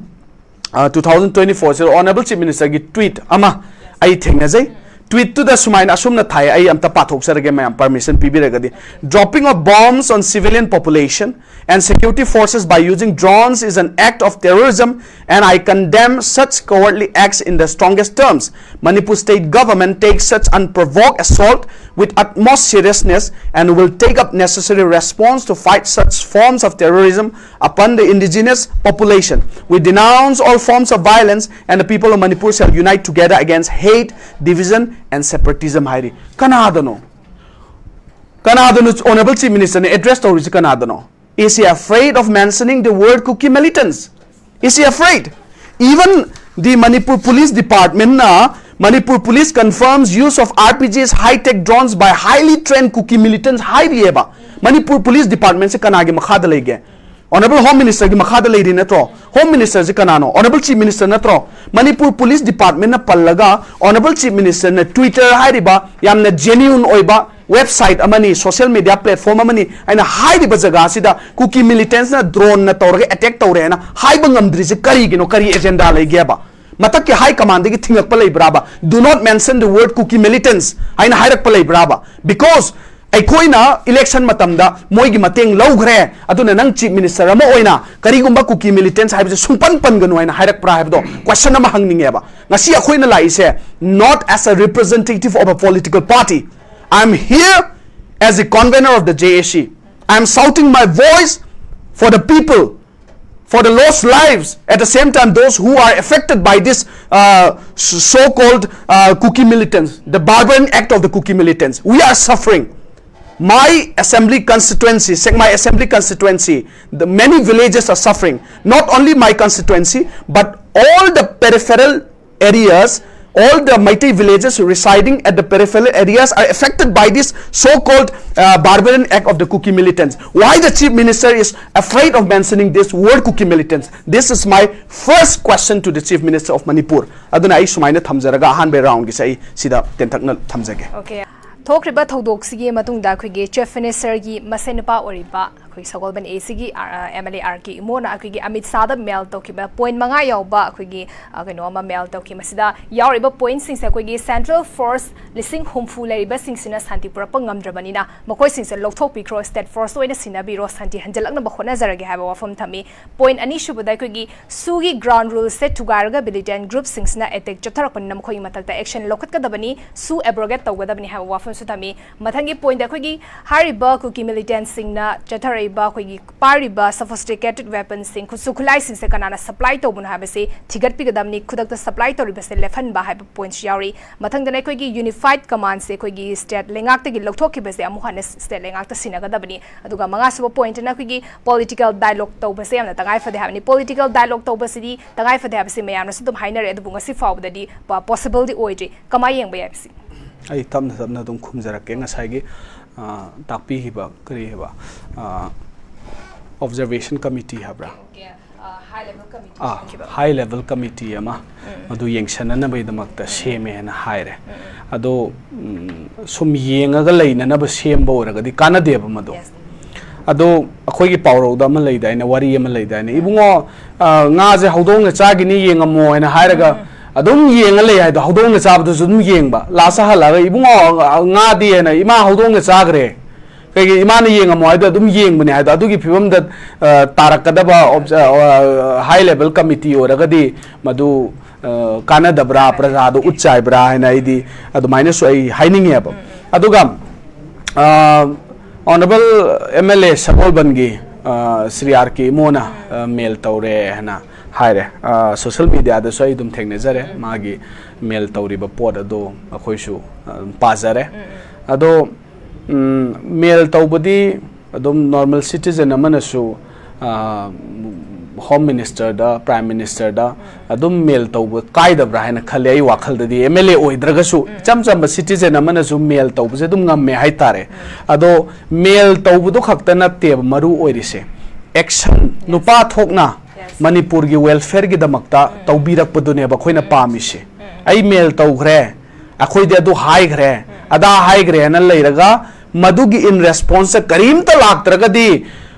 ꯑ, two thousand twenty four ꯁꯤꯗ ꯑꯣꯅꯔꯦꯕꯜ ꯆꯤꯐ ꯃꯤꯅꯤꯁꯇꯔꯒꯤ ꯇ꯭ꯋꯤꯠ ꯑꯃ ꯑꯩ ꯊꯦꯡꯅꯖꯩ꯫ Tweet ꯇꯨꯗ ꯁꯨꯃꯥꯏꯅ ꯑꯁꯨꯝꯅ ꯊꯥꯏ, ꯑꯩ ꯑꯝꯇ ꯄꯥꯊꯣꯛꯆꯔꯒꯦ ꯃꯌꯥꯝ, permission ꯄꯤꯕꯤꯔꯒꯗꯤ. Dropping of bombs on civilian population and security forces by using drones is an act of terrorism, and I condemn such cowardly acts in the strongest terms. Manipur state government takes such unprovoked assault with utmost seriousness and will take up necessary response to fight such forms of terrorism upon the indigenous population. We denounce all forms of violence, and the people of Manipur shall unite together against hate, division, and separatism. ꯍꯥꯏꯔꯤ꯫ ꯀꯅꯥꯗꯅꯣ? ꯀꯅꯥꯗꯅꯣ Honorable Chief Minister ꯅ address ꯇꯧꯔꯤꯁꯤ? ꯀꯅꯥꯗꯅꯣ? Is he afraid of mentioning the word Kuki militants? Is he afraid? Even the Manipur Police Department ꯅ, Manipur Police confirms use of R P Gs, high-tech drones by highly trained Kuki militants ꯍꯥꯏꯔꯤꯑꯕ꯫ Manipur Police Department ꯁꯦ ꯀꯅꯥꯒꯤ ꯃꯈꯥꯗ ꯂꯩꯒꯦ? Honorable Home Minister ꯒꯤ ꯃꯈꯥꯗ ꯂꯩꯔꯤ ꯅꯠꯇ꯭ꯔꯣ? Home Minister ꯁꯦ ꯀꯅꯥꯅꯣ? Honorable Chief Minister ꯅꯠꯇ꯭ꯔꯣ? Manipur Police Department ꯅ ꯄꯜꯂꯒ Honorable Chief Minister ꯅ Twitter ꯍꯥꯏꯔꯤꯕ ꯌꯥꯝꯅ genuine ꯑꯣꯏꯕ website ꯑꯃꯅꯤ, social media platform ꯑꯃꯅꯤ, ꯑꯩꯅ ꯍꯥꯏꯔꯤꯕ ꯖꯒꯥꯁꯤꯗ Kuki militants ꯅ drone ꯅ ꯇꯧꯔꯒ attack ꯇꯧꯔꯦꯅ ꯍꯥꯏꯕ ꯉꯝꯗ꯭ꯔꯤꯁꯦ ꯀꯔꯤꯒꯤꯅꯣ? ꯀꯔꯤ agenda ꯂꯩꯒꯦꯕ? ꯃꯊꯛꯀꯤ high command ꯗꯒꯤ ꯊꯤꯡꯉꯛꯄ ꯂꯩꯕ꯭ꯔꯥꯕ? "Do not mention the word Kuki militants" ꯍꯥꯏꯅ ꯍꯥꯏꯔꯛꯄ ꯂꯩꯕ꯭ꯔꯥꯕ? Because ꯑꯩꯈꯣꯏꯅ election ꯃꯇꯝꯗ ꯃꯣꯏꯒꯤ ꯃꯇꯦꯡ ꯂꯧꯈ꯭ꯔꯦ, ꯑꯗꯨꯅ ꯅꯪ Chief Minister ꯑꯃ ꯑꯣꯏꯅ ꯀꯔꯤꯒꯨꯝꯕ Kuki militants ꯍꯥꯏꯕꯁꯦ ꯁꯨꯡꯄꯟ ꯄꯟꯒꯅꯨ ꯍꯥꯏꯅ ꯍꯥꯏꯔꯛꯄ꯭ꯔꯥ ꯍꯥꯏꯕꯗꯣ question ꯑꯃ ꯍꯪꯅꯤꯡꯉꯦꯕ꯫ ꯉꯁꯤ ꯑꯩꯈꯣꯏꯅ ꯂꯥꯛꯏꯁꯦ not as a representative of a political party. I am here as the convener of the J A C. I am shouting my voice for the people, for the lost lives, at the same time those who are affected by this uh, so-called uh, Kuki militants, the barbaric act of the Kuki militants. We are suffering. My assembly constituency, Sekmai assembly constituency, the many villages are suffering. Not only my constituency, but all the peripheral areas, all the Meitei villages residing at the peripheral areas are affected by this so-called uh, barbarian act of the Kuki militants. Why the Chief Minister is afraid of mentioning this word Kuki militants? This is my first question to the Chief Minister of Manipur. ꯑꯗꯨꯅ ꯑꯩ ꯁꯨꯃꯥꯏꯅ ꯊꯝꯖꯔꯒ ꯑꯍꯥꯟꯕ round ꯒꯤꯁꯦ ꯑꯩ ꯁꯤꯗ ꯇꯦꯟꯇꯛꯅ ꯊꯝꯖꯒꯦ꯫ Okay. ꯊꯣꯛꯈ꯭ꯔꯤꯕ ꯊꯧꯗꯣꯛꯁꯤꯒꯤ ꯃꯇꯨꯡꯗ ꯑꯩꯈꯣꯏꯒꯤ Chief Minister ꯒꯤ ꯃꯁꯦꯟ ꯅꯨꯄꯥ ꯑꯣꯏꯔꯤꯕ ꯁꯒꯣꯜꯕꯟ ꯑꯦ ꯁꯤꯒꯤ ꯑꯦꯝ ꯑꯦꯜ ꯑꯦ ꯑꯥꯔ ꯀꯦ ꯏꯃꯣꯅ ꯑꯩꯈꯣꯏꯒꯤ ꯑꯃꯤꯠ ꯁꯥꯗ ꯃꯦꯜ ꯇꯧꯈꯤꯕ ꯄꯣꯏꯟ ꯃꯉꯥ ꯌꯥꯎꯕ ꯑꯩꯈꯣꯏꯒꯤ ꯑ, ꯀꯩꯅꯣ ꯑꯃ ꯃꯦꯜ ꯇꯧꯈꯤ꯫ ꯃꯁꯤꯗ ꯌꯥꯎꯔꯤꯕ ꯄꯣꯏꯟꯁꯤꯡꯁꯦ ꯑꯩꯈꯣꯏꯒꯤ ꯁꯦꯟꯇ꯭ꯔꯦꯜ ꯐꯣꯔꯁ ꯂꯤꯁꯤꯡ ꯍꯨꯝꯐꯨ ꯂꯩꯔꯤꯕꯁꯤꯡꯁꯤꯅ ꯁꯥꯟꯇꯤ ꯄꯨꯔꯛꯄ ꯉꯝꯗ꯭ꯔꯕꯅꯤꯅ ꯃꯈꯣꯏꯁꯤꯡꯁꯦ ꯂꯧꯊꯣꯛꯄꯤꯈ꯭ꯔꯣ, ꯁ꯭ꯇꯦꯠ ꯐꯣꯔꯁ ꯑꯣꯏꯅ ꯁꯤꯟꯅꯕꯤꯔꯣ, ꯁꯥꯟꯇꯤ ꯍꯟꯖꯤꯜꯂꯛꯅꯕ ꯍꯣꯠꯅꯖꯔꯒꯦ ꯍꯥꯏꯕ ꯋꯥꯐꯝ ꯊꯝꯃꯤ꯫ ꯄꯣꯏꯟ ꯑꯅꯤꯁꯨꯕꯗ ꯑꯩꯈꯣꯏꯒꯤ ꯁꯨꯒꯤ ꯒ꯭ꯔꯥꯎꯟ ꯔꯨꯜꯁꯦ ꯊꯨꯒꯥꯏꯔꯒ ꯃꯤꯂꯤꯇꯦꯟ ꯒ꯭ꯔꯨꯞꯁꯤꯡꯁꯤꯅ ꯑꯦꯇꯦꯛ ꯆꯠꯊꯔꯛꯄꯅꯤꯅ ꯃꯈꯣꯏꯒꯤ ꯃꯊꯛꯇ ꯑꯦꯛꯁꯟ ꯂꯧꯈꯠꯀꯗꯕꯅꯤ, ꯁꯨ ꯑꯦꯕ꯭ꯔꯣꯒꯦꯠ ꯇꯧꯒꯗꯕꯅꯤ ꯍꯥꯏꯕ ꯋꯥꯐꯝꯁꯨ ꯊꯝꯃꯤ꯫ ꯃꯊꯪꯒꯤ ꯄꯣꯏꯟꯗ ꯑꯩꯈꯣꯏꯒꯤ ꯍꯥꯏꯔꯤꯕ ꯀꯨꯀꯤ ꯃꯤꯂꯤꯇꯦꯟꯁꯤꯡꯅ ꯆꯠꯊꯔꯛꯏꯕ ꯑꯩꯈꯣꯏꯒꯤ ꯄꯥꯏꯔꯤꯕ ꯁꯣꯐꯤꯁꯇꯤꯀꯦꯇꯦꯠ ꯋꯦꯄꯟꯁꯤꯡ, ꯈꯨꯠꯁꯨ ꯈꯨꯠꯂꯥꯏꯁꯤꯡꯁꯦ ꯀꯅꯥꯅ ꯁꯄ꯭ꯂꯥꯏ ꯇꯧꯕꯅꯣ ꯍꯥꯏꯕꯁꯤ ꯊꯤꯒꯠꯄꯤꯒꯗꯕꯅꯤ, ꯈꯨꯗꯛꯇ ꯁꯄ꯭ꯂꯥꯏ ꯇꯧꯔꯤꯕꯁꯦ ꯂꯦꯞꯍꯟꯕ ꯍꯥꯏꯕ ꯄꯣꯏꯟꯠꯁꯨ ꯌꯥꯎꯔꯤ꯫ ꯃꯊꯪꯗꯅ ꯑꯩꯈꯣꯏꯒꯤ ꯌꯨꯅꯤꯐꯥꯏꯠ ꯀꯃꯥꯟꯁꯦ ꯑꯩꯈꯣꯏꯒꯤ ꯁ꯭ꯇꯦꯠ ꯂꯩꯉꯥꯛꯇꯒꯤ ꯂꯧꯊꯣꯛꯈꯤꯕꯁꯦ ꯑꯃꯨꯛ ꯍꯟꯅ ꯁ꯭ꯇꯦꯠ ꯂꯩꯉꯥꯛꯇ ꯁꯤꯟꯅꯒꯗꯕꯅꯤ꯫ ꯑꯗꯨꯒ ꯃꯉꯥꯁꯨꯕ ꯄꯣꯏꯟꯠꯅ ꯑꯩꯈꯣꯏꯒꯤ ꯄꯣꯂꯤꯇꯤꯀꯦꯜ ꯗꯥꯏꯂꯣꯒ ꯇꯧꯕꯁꯦ ꯌꯥꯝꯅ ꯇꯉꯥꯏ ꯐꯗꯦ ꯍꯥꯏꯕꯅꯤ꯫ ꯄꯣꯂꯤꯇꯤꯀꯦꯜ ꯗꯥꯏꯂꯣꯒ ꯇꯧꯕꯁꯤꯗꯤ ꯇꯉꯥꯏ ꯐꯗꯦ ꯍꯥꯏꯕꯁꯤ ꯃꯌꯥꯝꯅꯁꯨ ꯑꯗꯨꯝ ꯍꯥꯏꯅꯔꯦ, ꯑꯗꯨꯕꯨ ꯉꯁꯤ ꯐꯥꯎꯕꯗꯗꯤ ꯄꯣꯁꯤꯕꯜꯗꯤ ꯑꯣꯏꯗ꯭ꯔꯤ꯫ ꯀꯃꯥꯏꯅ ꯌꯦꯡꯕ ꯌꯥꯏ ꯃꯁꯤ? ꯑꯩ ꯇꯞꯅ ꯇꯞꯅ ꯑꯗꯨꯝ ꯈꯨꯝꯖꯔꯛꯀꯦ꯫ ꯉꯁꯥꯏꯒꯤ ꯑ, ꯇꯥꯛꯄꯤꯈꯤꯕ ꯀꯔꯤ ꯍꯥꯏꯕ ꯑꯣꯕꯖꯔꯕꯦꯁꯟ ꯀꯃꯤꯇꯤ ꯍꯥꯏꯕ꯭ꯔꯥ? ꯑ, ꯍꯥꯏ ꯂꯦꯚꯦꯜ ꯀꯃꯤꯇꯤ ꯑꯥ, ꯁꯦꯝꯈꯤꯕ꯫ ꯍꯥꯏ ꯂꯦꯚꯦꯜ ꯀꯃꯤꯇꯤ ꯑꯃ ꯎꯝ꯫ ꯃꯗꯨ ꯌꯦꯡꯁꯤꯟꯅꯅꯕꯒꯤꯗꯃꯛꯇ ꯎꯝ꯫ ꯁꯦꯝꯃꯦ ꯍꯥꯏꯅ ꯍꯥꯏꯔꯦ꯫ ꯎꯝ꯫ ꯑꯗꯣ ꯎꯝ, ꯁꯨꯝ ꯌꯦꯡꯉꯒ ꯂꯩꯅꯅꯕ ꯁꯦꯝꯕ ꯑꯣꯏꯔꯒꯗꯤ ꯀꯥꯟꯅꯗꯦꯕ ꯃꯗꯣ꯫ Yes꯫ ꯑꯗꯣ ꯑꯩꯈꯣꯏꯒꯤ ꯄꯥꯎꯔꯧꯗ ꯑꯃ ꯂꯩꯗꯥꯏꯅꯦ, ꯋꯥꯔꯤ ꯑꯃ ꯂꯩꯗꯥꯏꯅꯦ, "ꯏꯕꯨꯡꯉꯣ, ꯑ, ꯉꯥꯁꯦ ꯍꯧꯗꯣꯡꯅ ꯆꯥꯈꯤꯅꯤ, ꯌꯦꯡꯉꯝꯃꯣ" ꯍꯥꯏꯅ ꯍꯥꯏꯔꯒ ꯎꯝ꯫ ꯑꯗꯨꯝ ꯌꯦꯡꯉ ꯂꯩ ꯍꯥꯏꯗꯣ, ꯍꯧꯗꯣꯡꯅ ꯆꯥꯕꯗꯨꯁꯨ ꯑꯗꯨꯝ ꯌꯦꯡꯕ꯫ ꯂꯥꯁꯇ ꯍꯜꯂꯛꯑꯒ, "ꯏꯕꯨꯡꯉꯣ, ꯉꯥꯗꯤ" ꯍꯥꯏꯅ, "ꯏꯃꯥ, ꯍꯧꯗꯣꯡꯅ ꯆꯥꯈ꯭ꯔꯦ꯫ ꯀꯩꯒꯤ ꯏꯃꯥꯅ ꯌꯦꯡꯉꯝꯃꯣ ꯍꯥꯏꯗꯣ ꯑꯗꯨꯝ ꯌꯦꯡꯕꯅꯦ" ꯍꯥꯏꯗꯣ, ꯑꯗꯨꯒꯤ ꯐꯤꯕꯝꯗ, ꯑ, ꯇꯥꯔꯛꯀꯗꯕ ꯑꯣꯕꯖ-, ꯑ, ꯍꯥꯏ ꯂꯦꯚꯦꯜ ꯀꯃꯤꯇꯤ ꯑꯣꯏꯔꯒꯗꯤ ꯃꯗꯨ, ꯑ, ꯀꯥꯟꯅꯗꯕ꯭ꯔꯥ, ꯄ꯭ꯔꯖꯥꯗꯣ ꯎꯠ ꯆꯥꯏꯕ꯭ꯔꯥ ꯍꯥꯏꯅ ꯑꯩꯗꯤ ꯑꯗꯨꯃꯥꯏꯅꯁꯨ ꯑꯩ ꯍꯥꯏꯅꯤꯡꯉꯦꯕ꯫ ꯎꯝ, ꯎꯝ꯫ ꯑꯗꯨꯒ, ꯑ, ꯑꯣꯅꯔꯦꯕꯜ ꯑꯦꯝ ꯑꯦꯜ ꯑꯦ ꯁꯒꯣꯜꯕꯟꯒꯤ, ꯑ, ꯁ꯭ꯔꯤ ꯑꯥꯔ ꯀꯦ ꯏꯃꯣꯅ, ꯎꯝ꯫ ꯑ, ꯃꯦꯜ ꯇꯧꯔꯦ ꯍꯥꯏꯅ ꯍꯥꯏꯔꯦ꯫ ꯑ, ꯁꯣꯁꯦꯜ ꯃꯦꯗꯤꯌꯥꯗꯁꯨ ꯑꯩ ꯑꯗꯨꯝ ꯊꯦꯡꯅꯖꯔꯦ, ꯎꯝ꯫ ꯃꯥꯒꯤ ꯃꯦꯜ ꯇꯧꯔꯤꯕ ꯄꯣꯠ ꯑꯗꯣ ꯑꯩꯈꯣꯏꯁꯨ, ꯑ, ꯑꯗꯨꯝ ꯄꯥꯖꯔꯦ꯫ ꯎꯝ, ꯎꯝ꯫ ꯑꯗꯣ, ꯎꯝ, ꯃꯦꯜ ꯇꯧꯕꯗꯤ ꯑꯗꯨꯝ ꯅꯣꯔꯃꯦꯜ ꯁꯤꯇꯤꯖꯟ ꯑꯃꯅꯁꯨ, ꯑ, ꯍꯣꯝ ꯃꯤꯅꯤꯁꯇꯔꯗ, ꯄ꯭ꯔꯥꯏꯝ ꯃꯤꯅꯤꯁꯇꯔꯗ ꯎꯝ꯫ ꯑꯗꯨꯝ ꯃꯦꯜ ꯇꯧꯕ ꯀꯥꯏꯗꯕ꯭ꯔꯥ ꯍꯥꯏꯅ ꯈꯜꯂꯦ꯫ ꯑꯩ ꯋꯥꯈꯜꯗꯗꯤ ꯑꯦꯝ ꯑꯦꯜ ꯑꯦ ꯑꯣꯏꯗ꯭ꯔꯒꯁꯨ ꯎꯝ꯫ ꯏꯆꯝ ꯆꯝꯕ ꯁꯤꯇꯤꯖꯟ ꯑꯃꯅꯁꯨ ꯃꯦꯜ ꯇꯧꯕꯁꯦ ꯑꯗꯨꯝ ꯉꯝꯃꯦ ꯍꯥꯏꯇꯥꯔꯦ꯫ ꯎꯝ꯫ ꯑꯗꯣ ꯃꯦꯜ ꯇꯧꯕꯗꯣ ꯈꯛꯇ ꯅꯠꯇꯦꯕ ꯃꯔꯨ ꯑꯣꯏꯔꯤꯁꯦ, ꯑꯦꯛꯁꯟ ꯅꯨꯄꯥ ꯊꯣꯛꯅ Yes꯫ ꯃꯅꯤꯄꯨꯔꯒꯤ ꯋꯦꯜꯐꯤꯌꯔꯒꯤꯗꯃꯛꯇ ꯎꯝ꯫ ꯇꯧꯕꯤꯔꯛꯄꯗꯨꯅꯦꯕ ꯑꯩꯈꯣꯏꯅ ꯎꯝ꯫ ꯄꯥꯝꯃꯤꯁꯦ꯫ ꯎꯝ꯫ "ꯑꯩ ꯃꯦꯜ ꯇꯧꯈ꯭ꯔꯦ, ꯑꯩꯈꯣꯏꯗꯤ ꯑꯗꯨ ꯍꯥꯏꯈ꯭ꯔꯦ, ꯎꯝ꯫ ꯑꯗꯥ ꯍꯥꯏꯈ꯭ꯔꯦ" ꯍꯥꯏꯅ ꯂꯩꯔꯒ ꯃꯗꯨꯒꯤ ꯏꯟ ꯔꯦꯁꯄꯣꯟꯁꯇ ꯀꯔꯤꯝꯇ ꯂꯥꯛꯇ꯭ꯔꯒꯗꯤ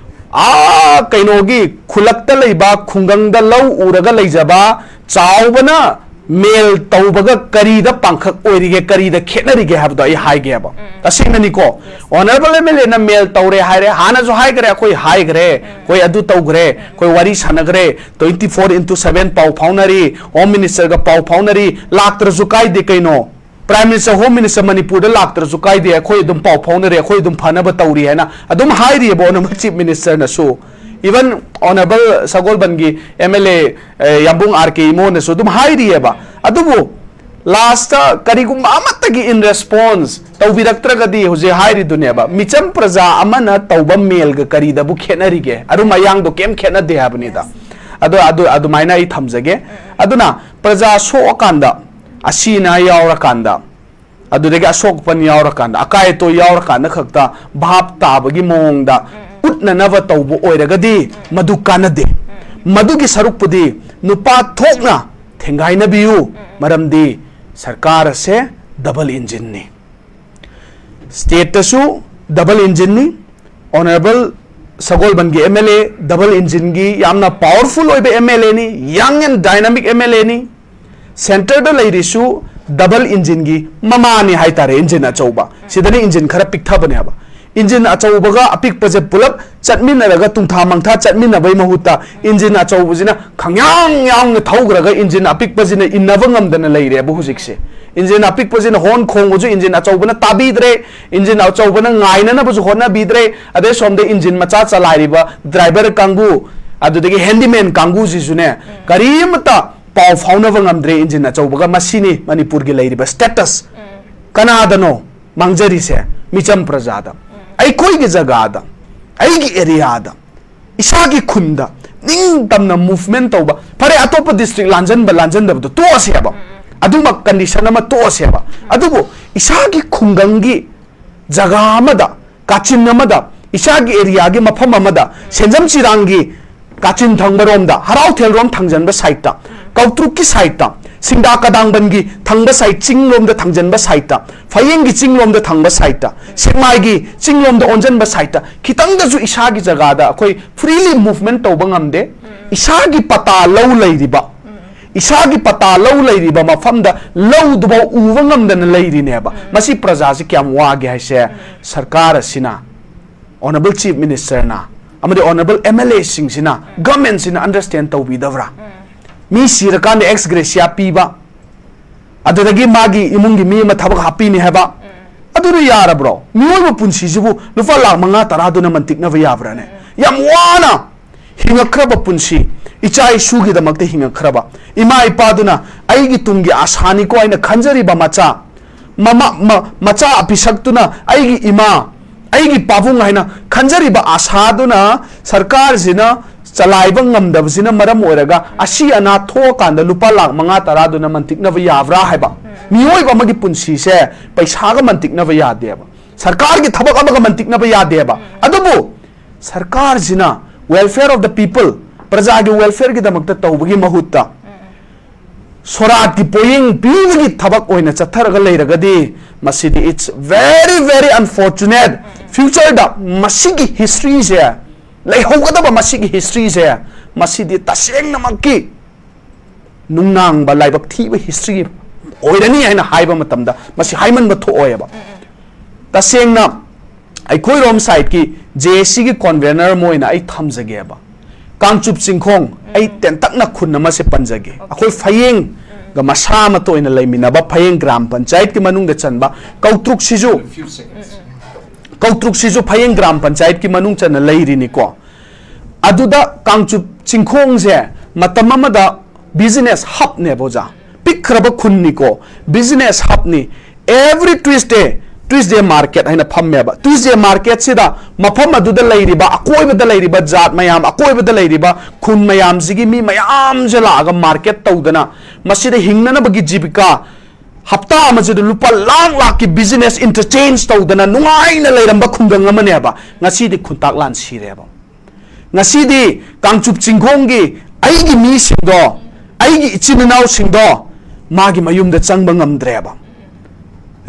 ꯑꯥ ꯀꯩꯅꯣꯒꯤ ꯈꯨꯜꯂꯛꯇ ꯂꯩꯕ, ꯈꯨꯡꯒꯪꯗ ꯂꯧ ꯎꯔꯒ ꯂꯩꯖꯕ ꯆꯥꯎꯕꯅ ꯃꯦꯜ ꯇꯧꯕꯒ ꯀꯔꯤꯗ ꯄꯥꯡꯈꯛ ꯑꯣꯏꯔꯤꯒꯦ, ꯀꯔꯤꯗ ꯈꯦꯠꯅꯔꯤꯒꯦ ꯍꯥꯏꯕꯗꯣ ꯑꯩ ꯍꯥꯏꯒꯦꯕ꯫ ꯇꯁꯦꯡꯅꯅꯤꯀꯣ, ꯑꯣꯅꯔꯦꯕꯜ ꯑꯦꯝ ꯑꯦꯜ ꯑꯦꯅ ꯃꯦꯜ ꯇꯧꯔꯦ ꯍꯥꯏꯔꯦ, ꯍꯥꯟꯅꯁꯨ ꯍꯥꯏꯈ꯭ꯔꯦ, ꯑꯩꯈꯣꯏ ꯍꯥꯏꯈ꯭ꯔꯦ, ꯑꯩꯈꯣꯏ ꯑꯗꯨ ꯇꯧꯈ꯭ꯔꯦ, ꯑꯩꯈꯣꯏ ꯋꯥꯔꯤ ꯁꯥꯟꯅꯈ꯭ꯔꯦ, twenty four into seven ꯄꯥꯎ ꯐꯥꯎꯅꯔꯤ, ꯍꯣꯝ ꯃꯤꯅꯤꯁꯇꯔꯒ ꯄꯥꯎ ꯐꯥꯎꯅꯔꯤ, ꯂꯥꯛꯇ꯭ꯔꯁꯨ ꯀꯥꯏꯗꯦ ꯀꯩꯅꯣ꯫ ꯄ꯭ꯔꯥꯏꯝ ꯃꯤꯅꯤꯁꯇꯔ, ꯍꯣꯝ ꯃꯤꯅꯤꯁꯇꯔ ꯃꯅꯤꯄꯨꯔꯗ ꯂꯥꯛꯇ꯭ꯔꯁꯨ ꯀꯥꯏꯗꯦ, ꯑꯩꯈꯣꯏ ꯑꯗꯨꯝ ꯄꯥꯎ ꯐꯥꯎꯅꯔꯦ, ꯑꯩꯈꯣꯏ ꯑꯗꯨꯝ ꯐꯅꯕ ꯇꯧꯔꯤ ꯍꯥꯏꯅ ꯑꯗꯨꯝ ꯍꯥꯏꯔꯤꯑꯕ ꯑꯣꯅꯔꯦꯕꯜ ꯆꯤꯐ ꯃꯤꯅꯤꯁꯇꯔꯅꯁꯨ꯫ ꯏꯚꯟ ꯑꯣꯅꯔꯦꯕꯜ ꯁꯒꯣꯜꯕꯟꯒꯤ ꯑꯦꯝ ꯑꯦꯜ ꯑꯦ ꯌꯥꯝꯕꯨꯡ ꯑꯥꯔ ꯀꯦ ꯏꯃꯣꯅꯁꯨ ꯑꯗꯨꯝ ꯍꯥꯏꯔꯤꯑꯕ꯫ ꯑꯗꯨꯕꯨ ꯂꯥꯁꯇ ꯀꯔꯤꯒꯨꯝꯕ ꯑꯃꯠꯇꯒꯤ in response ꯇꯧꯕꯤꯔꯛꯇ꯭ꯔꯒꯗꯤ ꯍꯧꯖꯤꯛ ꯍꯥꯏꯔꯤꯗꯨꯅꯦꯕ, ꯃꯤꯆꯝ ꯄ꯭ꯔꯖꯥ ꯑꯃꯅ ꯇꯧꯕ ꯃꯦꯜꯒ ꯀꯔꯤꯗꯕꯨ ꯈꯦꯠꯅꯔꯤꯒꯦ? ꯑꯔꯨꯝ ꯑꯌꯥꯡꯗꯣ ꯀꯩꯝ ꯈꯦꯠꯅꯗꯦ ꯍꯥꯏꯕꯅꯤꯗ꯫ ꯑꯗꯣ ꯑꯗꯨ ꯑꯗꯨꯃꯥꯏꯅ ꯑꯩ ꯊꯝꯖꯒꯦ꯫ ꯑꯗꯨꯅ ꯄ꯭ꯔꯖꯥ ꯁꯣꯛꯑꯀꯥꯟꯗ, ꯑꯁꯤ ꯑꯅꯥ ꯌꯥꯎꯔꯀꯥꯟꯗ, ꯑꯗꯨꯗꯒꯤ ꯑꯁꯣꯛ ꯑꯄꯟ ꯌꯥꯎꯔꯀꯥꯟꯗ, ꯑꯀꯥꯏ ꯑꯇꯣꯏ ꯌꯥꯎꯔꯀꯥꯟꯗ ꯈꯛꯇ ꯚꯥꯞ ꯇꯥꯕꯒꯤ ꯃꯑꯣꯡꯗ ꯎꯠꯅꯅꯕ ꯇꯧꯕ ꯑꯣꯏꯔꯒꯗꯤ ꯃꯗꯨ ꯀꯥꯟꯅꯗꯦ꯫ ꯃꯗꯨꯒꯤ ꯁꯔꯨꯛꯄꯨꯗꯤ ꯅꯨꯄꯥ ꯊꯣꯛꯅ ꯊꯦꯡꯒꯥꯏꯅꯕꯤꯌꯨ, ꯃꯔꯝꯗꯤ ꯁꯔꯀꯥꯔ ꯑꯁꯦ ꯗꯕꯜ ꯏꯟꯖꯤꯟꯅꯤ꯫ ꯁ꯭ꯇꯦꯠꯇꯁꯨ ꯗꯕꯜ ꯏꯟꯖꯤꯟꯅꯤ꯫ ꯑꯣꯅꯔꯦꯕꯜ ꯁꯒꯣꯜꯕꯟꯒꯤ ꯑꯦꯝ ꯑꯦꯜ ꯑꯦ ꯗꯕꯜ ꯏꯟꯖꯤꯟꯒꯤ ꯌꯥꯝꯅ ꯄꯥꯋꯔꯐꯨꯜ ꯑꯣꯏꯕ ꯑꯦꯝ ꯑꯦꯜ ꯑꯦꯅꯤ, ꯌꯪ ꯑꯦꯟ ꯗꯥꯏꯅꯥꯃꯤꯛ ꯑꯦꯝ ꯑꯦꯜ ꯑꯦꯅꯤ꯫ ꯁꯦꯟꯇꯔꯗ ꯂꯩꯔꯤꯁꯨ ꯗꯕꯜ ꯏꯟꯖꯤꯟꯒꯤ ꯃꯃꯥꯅꯤ ꯍꯥꯏꯇꯥꯔꯦ, ꯏꯟꯖꯤꯟ ꯑꯆꯧꯕ꯫ ꯁꯤꯗꯅ ꯏꯟꯖꯤꯟ ꯈꯔ ꯄꯤꯛꯊꯕꯅꯦꯕ꯫ ꯏꯟꯖꯤꯟ ꯑꯆꯧꯕꯒ ꯑꯄꯤꯛꯄꯁꯦ ꯄꯨꯂꯞ ꯆꯠꯃꯤꯟꯅꯔꯒ ꯇꯨꯡꯊꯥ ꯃꯥꯡꯊꯥ ꯆꯠꯃꯤꯟꯅꯕꯩ ꯃꯍꯨꯠꯇ ꯏꯟꯖꯤꯟ ꯑꯆꯧꯕꯁꯤꯅ ꯈꯪꯌꯥꯡ ꯌꯥꯡꯅ ꯊꯧꯈ꯭ꯔꯒ ꯏꯟꯖꯤꯟ ꯑꯄꯤꯛꯄꯁꯤꯅ ꯏꯟꯅꯕ ꯉꯝꯗꯅ ꯂꯩꯔꯦꯕ ꯍꯧꯖꯤꯛꯁꯦ꯫ ꯏꯟꯖꯤꯟ ꯑꯄꯤꯛꯄꯁꯤꯅ ꯍꯣꯔꯟ ꯈꯣꯡꯕꯁꯨ ꯏꯟꯖꯤꯟ ꯑꯆꯧꯕꯅ ꯇꯥꯕꯤꯗ꯭ꯔꯦ, ꯏꯟꯖꯤꯟ ꯑꯆꯧꯕꯅ ꯉꯥꯏꯅꯅꯕꯁꯨ ꯍꯣꯠꯅꯕꯤꯗ꯭ꯔꯦ, ꯑꯗꯩ ꯁꯣꯝꯗ ꯏꯟꯖꯤꯟ ꯃꯆꯥ ꯆꯂꯥꯏꯔꯤꯕ ꯗ꯭ꯔꯥꯏꯚꯔ ꯀꯥꯡꯕꯨ, ꯑꯗꯨꯗꯒꯤ ꯍꯦꯟꯗꯤꯃꯦꯟ ꯀꯥꯡꯕꯨꯁꯤꯁꯨꯅꯦ, ꯀꯔꯤꯃꯇ ꯄꯥꯎ ꯐꯥꯎꯅꯕ ꯉꯝꯗ꯭ꯔꯦ ꯏꯟꯖꯤꯟ ꯑꯆꯧꯕꯒ꯫ ꯃꯁꯤꯅꯤ ꯃꯅꯤꯄꯨꯔꯒꯤ ꯂꯩꯔꯤꯕ ꯁ꯭ꯇꯦꯇꯁ꯫ ꯀꯅꯥꯗꯅꯣ ꯃꯥꯡꯖꯔꯤꯁꯦ? ꯃꯤꯆꯝ ꯄ꯭ꯔꯖꯥꯗ, ꯑꯩꯈꯣꯏꯒꯤ ꯖꯒꯥꯗ, ꯑꯩꯒꯤ ꯑꯦꯔꯤꯌꯥꯗ, ꯏꯁꯥꯒꯤ ꯈꯨꯟꯗ ꯅꯤꯡꯇꯝꯅ ꯃꯨꯚꯃꯦꯟ ꯇꯧꯕ꯫ ꯐꯔꯦ, ꯑꯇꯣꯞꯄ ꯗꯤꯁꯇ꯭ꯔꯤꯛ ꯂꯥꯟꯖꯟꯕ ꯂꯥꯟꯖꯟꯗꯕꯗꯣ ꯇꯣꯛꯑꯁꯦꯕ, ꯑꯗꯨꯃꯛ ꯀꯟꯗꯤꯁꯟ ꯑꯃ ꯇꯣꯛꯑꯁꯦꯕ꯫ ꯑꯗꯨꯕꯨ ꯏꯁꯥꯒꯤ ꯈꯨꯡꯒꯪꯒꯤ ꯖꯒꯥ ꯑꯃꯗ, ꯀꯥꯆꯤꯟ ꯑꯃꯗ, ꯏꯁꯥꯒꯤ ꯑꯦꯔꯤꯌꯥꯒꯤ ꯃꯐꯝ ꯑꯃꯗ, ꯁꯦꯟꯖꯝ ꯆꯤꯔꯥꯡꯒꯤ ꯀꯥꯆꯤꯟ ꯊꯪꯕꯔꯣꯝꯗ, ꯍꯔꯥꯎ ꯊꯦꯜꯔꯣꯝ ꯊꯪꯖꯟꯕ ꯁꯥꯏꯠꯇ, ꯀꯧꯇ꯭ꯔꯨꯛꯀꯤ ꯁꯥꯏꯠꯇ, ꯁꯤꯡꯗꯥ ꯀꯗꯥꯡꯕꯟꯒꯤ ꯊꯪꯕ ꯁꯥꯏꯠ, ꯆꯤꯡꯂꯣꯝꯗ ꯊꯪꯖꯟꯕ ꯁꯥꯏꯠꯇ, ꯐꯌꯦꯡꯒꯤ ꯆꯤꯡꯂꯣꯝꯗ ꯊꯪꯕ ꯁꯥꯏꯠꯇ, ꯁꯦꯛꯃꯥꯏꯒꯤ ꯆꯤꯡꯂꯣꯝꯗ ꯑꯣꯟꯖꯟꯕ ꯁꯥꯏꯠꯇ ꯈꯤꯇꯪꯗꯁꯨ ꯏꯁꯥꯒꯤ ꯖꯒꯥꯗ ꯑꯩꯈꯣꯏ freely movement ꯇꯧꯕ ꯉꯝꯗꯦ꯫ ꯏꯁꯥꯒꯤ ꯄꯇꯥ ꯂꯧ ꯂꯩꯔꯤꯕ, ꯏꯁꯥꯒꯤ ꯄꯇꯥ ꯂꯧ ꯂꯩꯔꯤꯕ ꯃꯐꯝꯗ ꯂꯧꯗꯨꯐꯥꯎ ꯎꯕ ꯉꯝꯗꯅ ꯂꯩꯔꯤꯅꯦꯕ꯫ ꯃꯁꯤ ꯄ꯭ꯔꯖꯥꯁꯤ ꯀꯌꯥꯝ ꯋꯥꯒꯦ ꯍꯥꯏꯁꯦ ꯁꯔꯀꯥꯔ ꯑꯁꯤꯅ, Honourable Chief Ministerꯅ ꯑꯃꯗꯤ Honourable MLAꯁꯤꯡꯁꯤꯅ, governmentꯁꯤꯅ understand ꯇꯧꯕꯤꯗꯕ꯭ꯔꯥ? ꯃꯤ ꯁꯤꯔꯀꯥꯟꯗ ex gratia ꯄꯤꯕ, ꯑꯗꯨꯗꯒꯤ ꯃꯥꯒꯤ ꯏꯃꯨꯡꯒꯤ ꯃꯤ ꯑꯃ ꯊꯕꯛ ꯍꯥꯞꯄꯤꯅꯤ ꯍꯥꯏꯕ, ꯑꯗꯨꯅ ꯌꯥꯔꯕ꯭ꯔꯣ? ꯃꯤꯑꯣꯏꯕ ꯄꯨꯟꯁꯤꯁꯤꯕꯨ ꯂꯨꯄꯥ ꯂꯥꯈ ꯃꯉꯥ ꯇꯔꯥꯗꯨꯅ ꯃꯟꯇꯤꯛꯅꯕ ꯌꯥꯕ꯭ꯔꯥꯅꯦ? ꯌꯥꯝ ꯋꯥꯅ ꯍꯤꯡꯉꯛꯈ꯭ꯔꯕ ꯄꯨꯟꯁꯤ, ꯏꯆꯥ ꯏꯁꯨꯒꯤꯗꯃꯛꯇ ꯍꯤꯡꯉꯛꯈ꯭ꯔꯕ ꯏꯃꯥ ꯏꯄꯥꯗꯨꯅ ꯑꯩꯒꯤ ꯇꯨꯡꯒꯤ ꯑꯁꯥꯅꯤꯀꯣ ꯍꯥꯏꯅ ꯈꯟꯖꯔꯤꯕ ꯃꯆꯥ, ꯃꯃꯥ, ꯃ-, ꯃꯆꯥ ꯑꯄꯤꯁꯛꯇꯨꯅ ꯑꯩꯒꯤ ꯏꯃꯥ, ꯑꯩꯒꯤ ꯄꯥꯕꯨꯡ ꯍꯥꯏꯅ ꯈꯟꯖꯔꯤꯕ ꯑꯁꯥꯗꯨꯅ ꯁꯔꯀꯥꯔꯁꯤꯅ ꯆꯂꯥꯏꯕ ꯉꯝꯗꯕꯁꯤꯅ ꯃꯔꯝ ꯑꯣꯏꯔꯒ ꯑꯁꯤ ꯑꯅꯥ ꯊꯣꯛꯑꯀꯥꯟꯗ ꯂꯨꯄꯥ ꯂꯥꯈ ꯃꯉꯥ ꯇꯔꯥꯗꯨꯅ ꯃꯟꯇꯤꯛꯅꯕ ꯌꯥꯕ꯭ꯔꯥ ꯍꯥꯏꯕ꯫ ꯃꯤꯑꯣꯏꯕ ꯑꯃꯒꯤ ꯄꯨꯟꯁꯤꯁꯦ ꯄꯩꯁꯥꯒ ꯃꯟꯇꯤꯛꯅꯕ ꯌꯥꯗꯦꯕ, ꯁꯔꯀꯥꯔꯒꯤ ꯊꯕꯛ ꯑꯃꯒ ꯃꯟꯇꯤꯛꯅꯕ ꯌꯥꯗꯦꯕ꯫ ꯑꯗꯨꯕꯨ ꯁꯔꯀꯥꯔꯁꯤꯅ welfare of the people, ꯄ꯭ꯔꯖꯥꯒꯤ welfareꯒꯤꯗꯃꯛꯇ ꯇꯧꯕꯒꯤ ꯃꯍꯨꯠꯇ ꯁꯣꯔꯥꯠꯀꯤ ꯄꯣꯌꯦꯡ ꯄꯤꯕꯒꯤ ꯊꯕꯛ ꯑꯣꯏꯅ ꯆꯠꯊꯔꯒ ꯂꯩꯔꯒꯗꯤ ꯃꯁꯤꯗꯤ it's very, very unfortunate꯫ Futureꯗ ꯃꯁꯤꯒꯤ historyꯁꯦ ꯂꯩꯍꯧꯒꯗꯕ, ꯃꯁꯤꯒꯤ historyꯁꯦ ꯃꯁꯤꯗꯤ ꯇꯁꯦꯡꯅꯃꯛꯀꯤ ꯅꯨꯡꯅꯥꯡꯕ ꯂꯥꯏꯕꯛ ꯊꯤꯕ history ꯑꯣꯏꯔꯅꯤ ꯍꯥꯏꯅ ꯍꯥꯏꯕ ꯃꯇꯝꯗ ꯃꯁꯤ ꯍꯥꯏꯃꯟꯕ ꯊꯣꯛꯑꯣꯏꯕ꯫ ꯇꯁꯦꯡꯅ ꯑꯩꯈꯣꯏꯔꯣꯝ sideꯀꯤ JACꯒꯤ convener ꯑꯃ ꯑꯣꯏꯅ ꯑꯩ ꯊꯝꯖꯒꯦꯕ꯫ ꯀꯥꯡꯆꯨꯞ ꯆꯤꯡꯈꯣꯡ, ꯑꯩ ꯇꯦꯟꯇꯛꯅ ꯈꯨꯟ ꯑꯃꯁꯦ ꯄꯟꯖꯒꯦ꯫ ꯑꯩꯈꯣꯏ ꯐꯌꯦꯡꯒ ꯃꯁꯥ ꯑꯃꯠꯇ ꯑꯣꯏꯅ ꯂꯩꯃꯤꯟꯅꯕ ꯐꯌꯦꯡ ꯒ꯭ꯔꯥꯝ ꯄꯟꯆꯥꯌꯠꯀꯤ ꯃꯅꯨꯡꯗ ꯆꯟꯕ ꯀꯧꯇ꯭ꯔꯨꯛꯁꯤꯁꯨ, ꯀꯧꯇ꯭ꯔꯨꯛꯁꯤꯁꯨ ꯐꯌꯦꯡ ꯒ꯭ꯔꯥꯝ ꯄꯟꯆꯥꯌꯠꯀꯤ ꯃꯅꯨꯡ ꯆꯟꯅ ꯂꯩꯔꯤꯅꯤꯀꯣ꯫ ꯑꯗꯨꯗ ꯀꯥꯡꯆꯨꯞ ꯆꯤꯡꯈꯣꯡꯁꯦ ꯃꯇꯝ ꯑꯃꯗ business hubꯅꯦꯕ ꯑꯣꯖꯥ, ꯄꯤꯛꯈ꯭ꯔꯕ ꯈꯨꯟꯅꯤꯀꯣ, business hubꯅꯤ꯫ Every Tuesday, Tuesday market ꯍꯥꯏꯅ ꯐꯝꯃꯦꯕ꯫ Tuesday marketꯁꯤꯗ ꯃꯐꯝ ꯑꯗꯨꯗ ꯂꯩꯔꯤꯕ, ꯑꯀꯣꯏꯕꯗ ꯂꯩꯔꯤꯕ ꯖꯥꯠ ꯃꯌꯥꯝ, ꯑꯀꯣꯏꯕꯗ ꯂꯩꯔꯤꯕ ꯈꯨꯟ ꯃꯌꯥꯝꯁꯤꯒꯤ ꯃꯤ ꯃꯌꯥꯝꯁꯦ ꯂꯥꯛꯑꯒ market ꯇꯧꯗꯅ ꯃꯁꯤꯗ ꯍꯤꯡꯅꯅꯕꯒꯤ ꯖꯤꯕꯤꯀꯥ ꯍꯞꯇꯥ ꯑꯃꯁꯤꯗ ꯂꯨꯄꯥ ꯂꯥꯛ ꯂꯥꯛꯀꯤ business interchange ꯇꯧꯗꯅ ꯅꯨꯡꯉꯥꯏꯅ ꯂꯩꯔꯝꯕ ꯈꯨꯡꯒꯪ ꯑꯃꯅꯦꯕ꯫ ꯉꯁꯤꯗꯤ ꯈꯨꯟꯇꯥꯛ ꯂꯥꯟ ꯁꯤꯔꯦꯕ꯫ ꯉꯁꯤꯗꯤ ꯀꯥꯡꯆꯨꯞ ꯆꯤꯡꯈꯣꯡꯒꯤ ꯑꯩꯒꯤ ꯃꯤꯁꯤꯡꯗꯣ, ꯑꯩꯒꯤ ꯏꯆꯤꯟ ꯏꯅꯥꯎꯁꯤꯡꯗꯣ, ꯃꯥꯒꯤ ꯃꯌꯨꯝꯗ ꯆꯪꯕ ꯉꯝꯗ꯭ꯔꯦꯕ꯫